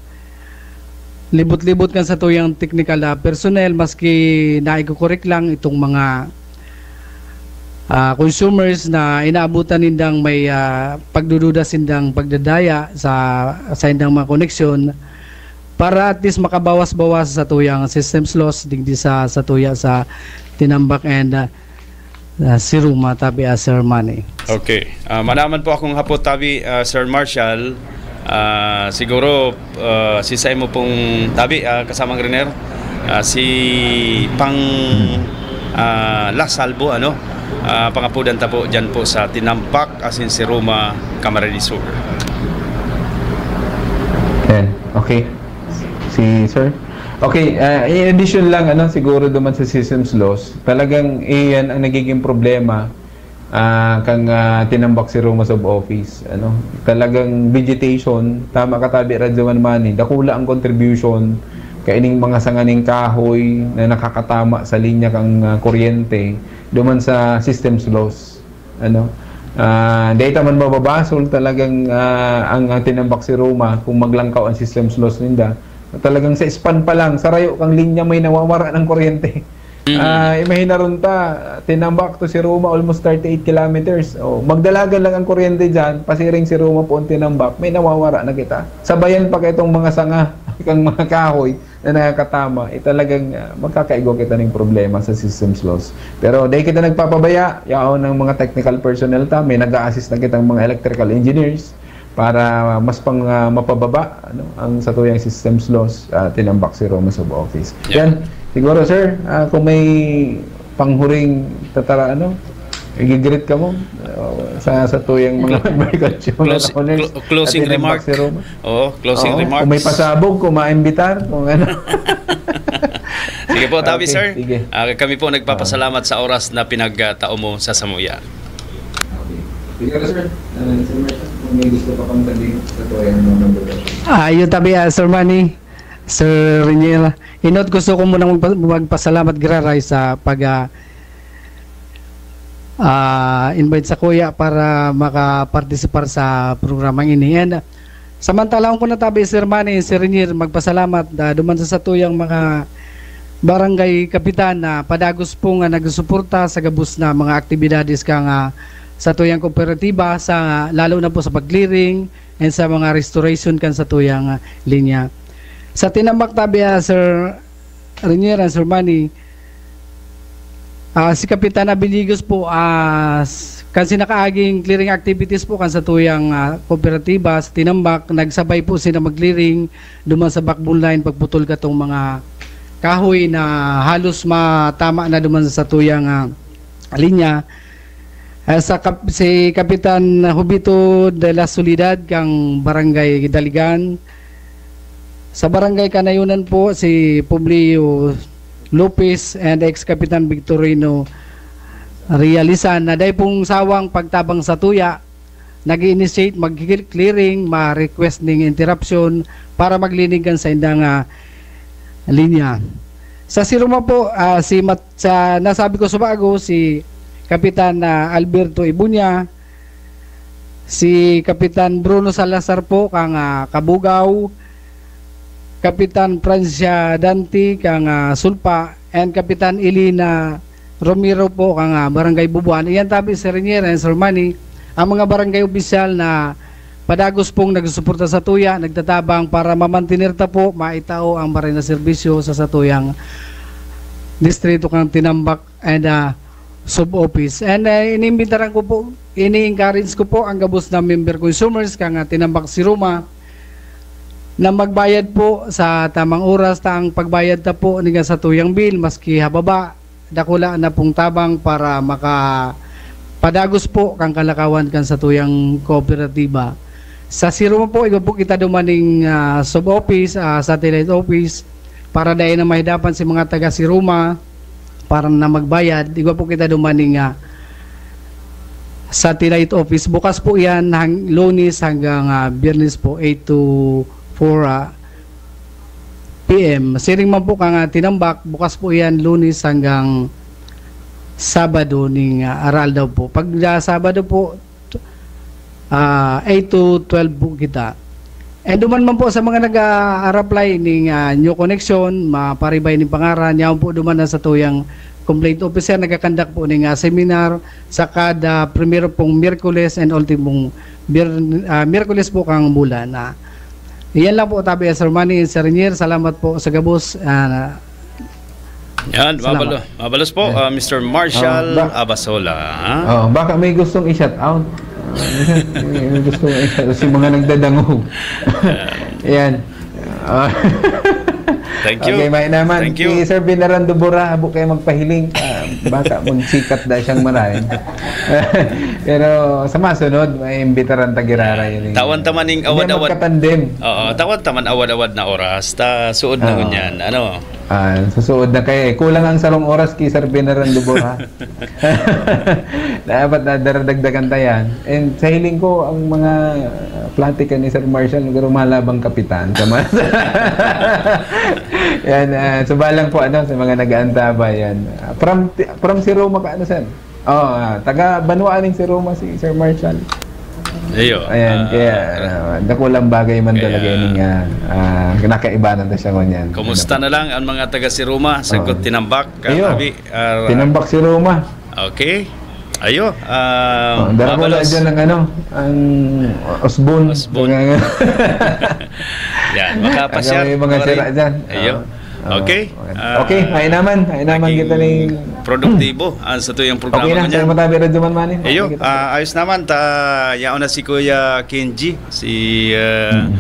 libot-libot kan satuyang technical, ah, personnel, maski naikokorek lang itong mga, ah, consumers na inaabutan nindang may, ah, pagdududa sindang pagdadaya sa, sa indang mga koneksyon para at least makabawas-bawas sa satuyang systems loss digdi sa, satuya sa Tinambac and, ah, ah, Siruma, tabi, ah, Sir Manny. Okay. Ah, manaman po akong hapot, tabi, ah, Sir Marshall. Ah, siguro, ah, si sa imo pong tabi, ah, kasamang Renier, ah, si pang, ah, last salvo, ano? Ah, pangapudan ta po dyan po sa Tinambac, asin Siruma, Camarines Sur. Yan. Okay. Si Sir? Okay, ah, in addition lang, ano, siguro duman sa systems loss, talagang iyan ang nagiging problema ah, kan, ah, tinambak si Roma sub-office, ano. Talagang vegetation, tama ka tabi, Radyo Manmani, dakula ang contribution kaining mga sanga ning kahoy na nakakatama sa linya kan, ah, kuryente duman sa systems loss, ano. Ah, dai ta man mababasol, talagang, ah, ang, ang tinambak si Roma, kung maglangkaw ang systems loss ninda, talagang sa span pa lang, sa rayo kang linya may nawawara ng kuryente. Mm. Ah, imahinaron ta, tinambak to si Roma almost thirty-eight kilometers. Oh, magdalagan lang ang kuryente diyan, pasiring si Roma po ang tinambak, may nawawara na kita. Sabayan pa kaitong mga sanga, kang mga kahoy na nakakatama, eh, talagang, ah, magkakaigwa kita ning problema sa systems loss. Pero dai kita nagpapabaya, yaon ang mga technical personnel ta, may nag-a-assist na kitang mga electrical engineers para mas pang, ah, mapababa, ano, ang satuyang systems loss, ah, tinambak si Roma sub-office. Yeah. Yan. Siguro, sir, ah, kung may panghuring tatara-, ano, igigreet ka mo, ah, sa, satuyang mga Clo-, member consumer close-, owners clo-, closing na tinambak remark. Si Roma. Oo, closing Oo, remarks. Kung may pasabog, kung maimbitar, kung ano. Sige po, Tabi, Okay, sir. sige. Ah, kami po nagpapasalamat sa oras na pinagtao mo sa samuya. Okay. Sige, sir. Ah, sir Marshall, kung may gusto pa kang sabihin sa tuyang mga member. Ah, yun, Tabi, ah, Sir Manny, Sir Renier. Inot, gusto ko munang magpa-, magpasalamat giraray sa pag, ah, ah, invite sa kuya para makapartisipar sa programang ini. And, ah, samantalaon ko na tabi, Sir Manny, Sir Renier, magpasalamat, ah, duman sa satuyang mga barangay kapitan na padagos po nga nagsusuporta sa gabos na mga aktibidades kan, ah, satuyang kooperatiba, sa, lalo na po sa pag-clearing and sa mga restoration kan satuyang, ah, linya. Sa tinambak tabi, ah, Sir Renier and Sir Manny, ah, si Kapitan Abiligos po, ah, s-, kan sinakaaging clearing activities po kan satuyang, ah, kooperatiba sa Tinambak, nagsabay po sila mag-clearing duman sa backbone line, pagputol katong mga kahoy na halos matama na duman sa satuyang, ah, linya. Ah, sa kap-, si Kapitan Jovito de la Soledad kang Barangay Daligan. Sa Barangay Kanayonan po, si Publio Lopez and ex-Kapitan Victorino Realisan, na dai pong sawang pagtabang sa tuya, nag-i-initiate, mag-clearing, ma-request ning interruption para maglinig kan saindang, ah, linya. Sa Siruma po, ah, si Mat-, sa nasabi ko sa bago, si Kapitan, ah, Alberto Ibunya, si Kapitan Bruno Salazar po, kang, ah, Kabugaw, Kapitan Francia Dante, kang, ah, Sulpa, and Kapitan Elena Romero po, kang, ah, Barangay Bubuan. Iyan tabi, Sir Renier and Sir Manny, ang mga barangay opisyal na padagos pong nagsusuporta sa tuya, nagtatabang para mamantener ta po, maitao ang maray na serbisyo sa satuyang distrito kang Tinambak and, ah, sub-office. And, ah, inimbitaran ko po, ini-encourage ko po ang gabos na member consumers kang, ah, Tinambak Siruma na magbayad po sa tamang oras, ta ang pagbayad ta po ning satuyang bill, maski hababa, dakula na pong tabang para makapadagos po kan kalakawan kan satuyang kooperatiba. Sa Siruma po, igwa po kita duman ning, ah, sub-office, ah, satellite office, para dai na mahidapan si mga taga Siruma para na magbayad. Igwa po kita duman ning, ah, satellite office. Bukas po yan hang-, Lunes hanggang, ah, Biyernes po, eight to four, ah, P M. Siring man po kang, ah, Tinambak, bukas po yan Lunes hanggang Sabado ning, ah, aroaldaw po. Pag, ah, Sabado po, ah, eight to twelve po kita. And duman man po sa mga nag-a-, a-apply ning, ah, new connection, maparibay ning pangaran, yaon po duman na satuyang complaint officer, nagkakandak po ning, ah, seminar sa kada primero pong Miyerkules and ultimong Bir-, ah, Miyerkules po kang bulan. Ah, iyan lang po, tabi, Sir Manny and Sir Renier. Salamat po sa gabos. Ah, Yan, salamat. Mabalo-, mabalos po, Yan. ah, Mister Marshall Oh, ba- Abasola, ha? Oh, baka may gustong i-shout out. Ah, may, may gustong i-shout out. Si mga nagdadangog. Yan. Yan. Ah. Thank you. Okay, may naman. Thank you. Si Sir Venerando Bora, habo kayo magpahiling. Ah, baka magsikat na siyang maray. Pero sa masunod, may imbitaran ta giraray yun eh. Tawan ta man ning Hindi awad-awad. magkatandem. Oo, tawan ta man awad-awad na oras. Ta suod na Oo. ngunyan. Ano? Ah, susuod na kaya eh. Kulang ang sarong oras ki Sir Venerando Borja. Dapat na daradagdagan ta yan. And sa hiling ko, ang mga platikan ni Sir Marshall, siguro malabang kapitan. Sa mga yan, ah, subalang po, ano, sa mga nag-aantabay, yan. Ah, from, from si Roma ka, ano, sir? Oh, ah, taga Banwa ning si Roma, si Sir Marshall. Iyo, Ayan, ah, kaya, ah, dakulang bagay man kaya talaga yun nga, ah, nakaibanan ta siya ngunyan. Kumusta Ano po? na lang ang mga taga si Roma? Sagot Oo. tinambak, Iyo. katabi, ah, Tinambak si Roma. Okay. Ayo, ah, Oh, dara ko na mabalos. dyan ang ano, ang Osbon. Osbon. Mga Yan, makapasyal Ang may mga pa rin. sira dyan. Ayo. Oo. Oo. Okay. Okay. Ah, Okay, ay naman, ay naman maging kita ni produktibo ang sa tuyang Okay programa na, niyan. Sir Matabi, Radyo Man Manin. Ayo, Okay, kita. ah, ayos naman. Ta, yaon na si Kuya Kenji, si, ah, Mm.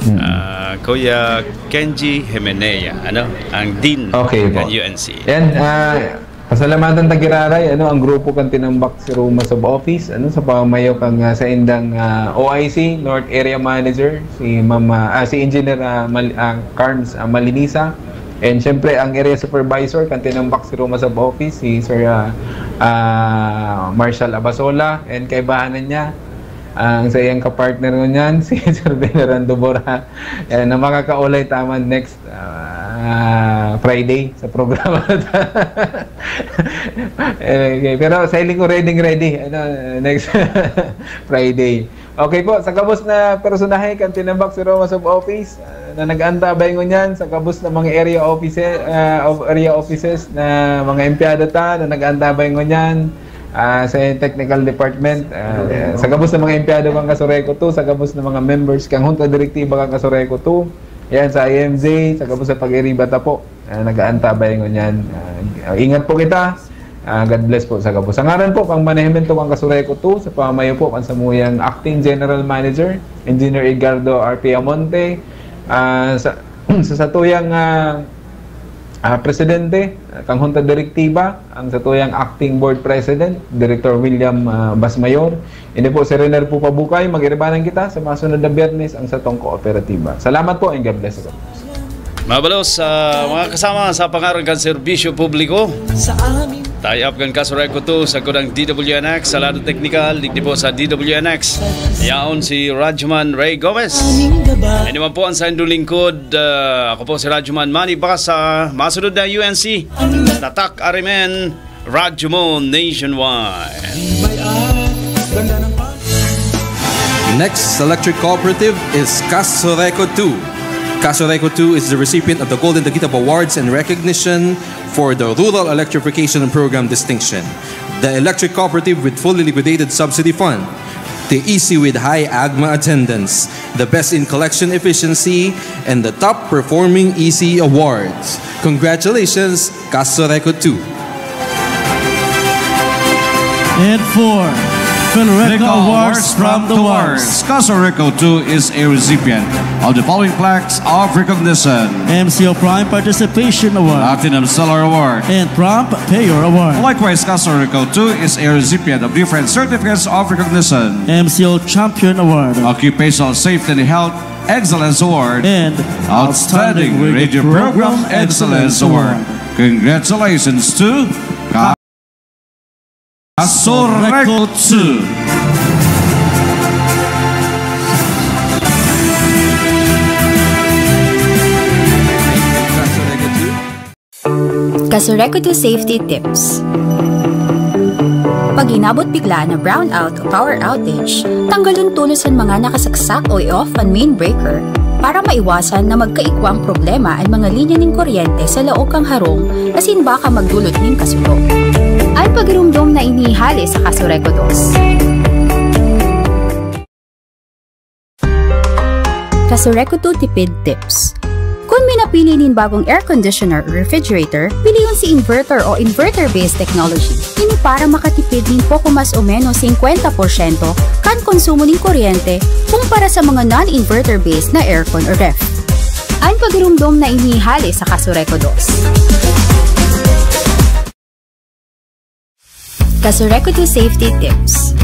Mm. ah, Kuya Kenji Hemenea, ano, ang Dean Okay po. ng U N C. Yan, ah, pasalamatan ta giraray, ano, ang grupo kan Tinambak si Roma Sub-Office, ano, sa pamayo kan, ah, saindang, ah, O I C, North Area Manager, si Ma'am, ah, ah, si Engineer, ah, Mal-, ah, Carms, ah, Malinisa. And syempre, ang area supervisor kan Tinambak si Roma Sub-Office, si Sir, ah, ah, Marshall Abasola, and kaibahan na niya, ang sa iyang kapartner ngunyan, si Sir Venerando Bora, eh, na makakaulay taman next, ah, Friday sa programa na to. Eh, okay. Pero sa hiling ko, ready, ready. Ano, next Friday. Okay po, sa gabos na personahe kan Tinambak si Roma Sub-Office, ah, na nag-aantabay ngunyan, sa gabos na mga area offices, ah, of area offices na mga empleyado ta na nag-aantabay ngunyan, ah, sa technical department, ah, sa gabos na mga empleyado kan Kasureco two, sa gabos na mga members kan Junta Direktiba kan Kasureco two, yan, sa I M J, sa gabos na pag-iriba ta po. Ah, nag-aantabay ngunyan. Ah, ingat po kita. Ah, God bless po sa gabos. Sa ngaran po kan manehemento kan Kasureco two, sa pamayo po kan samuyang Acting General Manager, Engineer Edgardo R. Piamonte, ah, sa, sa satuyang, ah, ah, presidente, ah, kan Junta Direktiba, ang satuyang Acting Board President, Director William, ah, Basmayor, Ini po si Rener po Pabukay. Mag-iribanan kita sa masunod na Biyernes ang satong kooperatiba. Salamat po and God bless us all. Mabalos sa mga kasama sa pangaran kan serbisyo publiko. Sa amin. Tie up kan Kasureco two sa kudang D W N X, sa lado teknikal, digdi po sa D W N X. Yaon si Rajman Ray Gomez. Ini man po ang saindong lingkod. Ah, ako po si Rajman Manny Basa. Masunod na U N C. Tatak Arimen. Radyo Mo Nationwide. Next electric cooperative is Kasureco two. Kasureco two is the recipient of the Golden Tagitap Awards in recognition for the Rural Electrification Program Distinction, the electric cooperative with fully liquidated subsidy fund, the E C with high AGMA attendance, the best in collection efficiency, and the top performing E C awards. Congratulations, Kasureco two. And for Philreco Awards from the Wars. Kasureco two is a recipient of the following plaques of recognition. M C O Prime Participation Award. Platinum Seller Award. And Prompt Payer Award. Likewise, Kasureco two is a recipient of different certificates of recognition. M C O Champion Award. Occupational Safety and Health Excellence Award. And Outstanding Radio Program Excellence Award. Congratulations to Kasureco two. Kasureco two Safety Tips. Pag inabot bigla na brownout o power outage, tanggalon tolos an mga nakasaksak o i-off an main breaker para maiwasan na magkaigwang problema an mga linya nin kuryente sa laog kan harong asin baka magdulot nin kasulo. An pagirumdom na inihale sa Kasureco dos. Kasureco two Tipid Tips. Kun minapili nin bagong air conditioner o refrigerator, pilion si inverter o inverter-based technology. Ini para makatipid nin poko mas o menos singkwenta porsyento kan konsumo nin kuryente kumpara sa mga non-inverter-based na aircon o ref. An pagirumdom na inihale sa Kasureco dos. Kasureco two Safety Tips.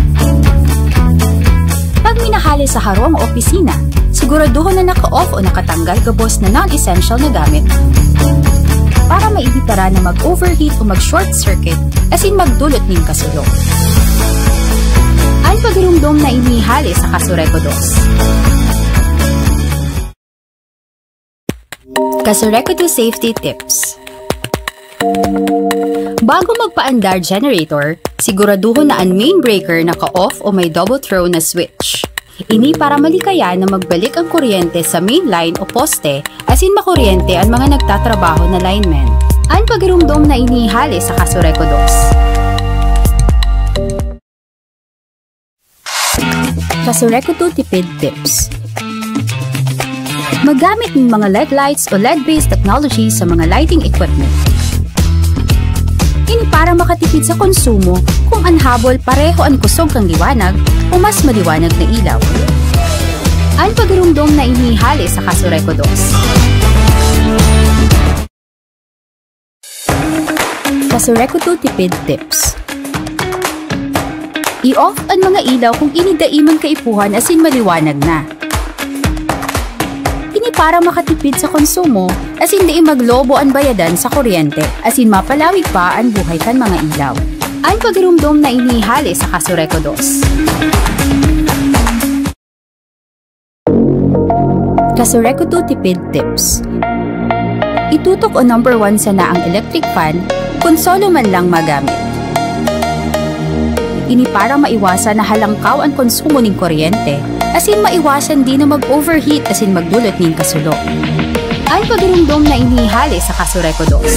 Pag minahale sa harong o opisina, siguraduhon na naka-off o nakatanggal gabos na non-essential na gamit. na mag-overheat o mag-short circuit asin magdulot nin kasulo. An pagirumdom na ini hale sa Kasureco dos. Kasureco dos safety tips. Bago magpaandar generator, siguraduhon na an main breaker naka-off o may double throw na switch. Ini para malikayan na magbalik ang kuryente sa main line o poste asin makuryente an mga nagtatrabaho na linemen. An pagirumdom na ini hale sa Kasureco dos. Kasureco dos tipid tips. Maggamit ng mga L E D lights o L E D-based technology sa mga lighting equipment. Ini para makatipid sa konsumo kung an habol pareho an kusog kan liwanag o mas maliwanag na ilaw. An pagirumdom na ini hale sa Kasureco dos. Kasureco dos tipid tips. I-off an mga ilaw kung ini dai man kaipuhan asin maliwanag na. Ini para makatipid sa konsumo, asin dai maglobo an bayadan sa kuryente, asin mapalawig pa an buhay kan mga ilaw. An pagirumdom na ini hale sa Kasureco dos. Kasureco dos tipid tips. Itutok o number one sana ang electric fan kun solo man lang magamit. Ini para maiwasan na halangkaw an konsumo nin kuryente, asin maiwasan din na mag-overheat asin magdulot nin kasulo. An pagirumdom na ini hale sa Kasureco dos.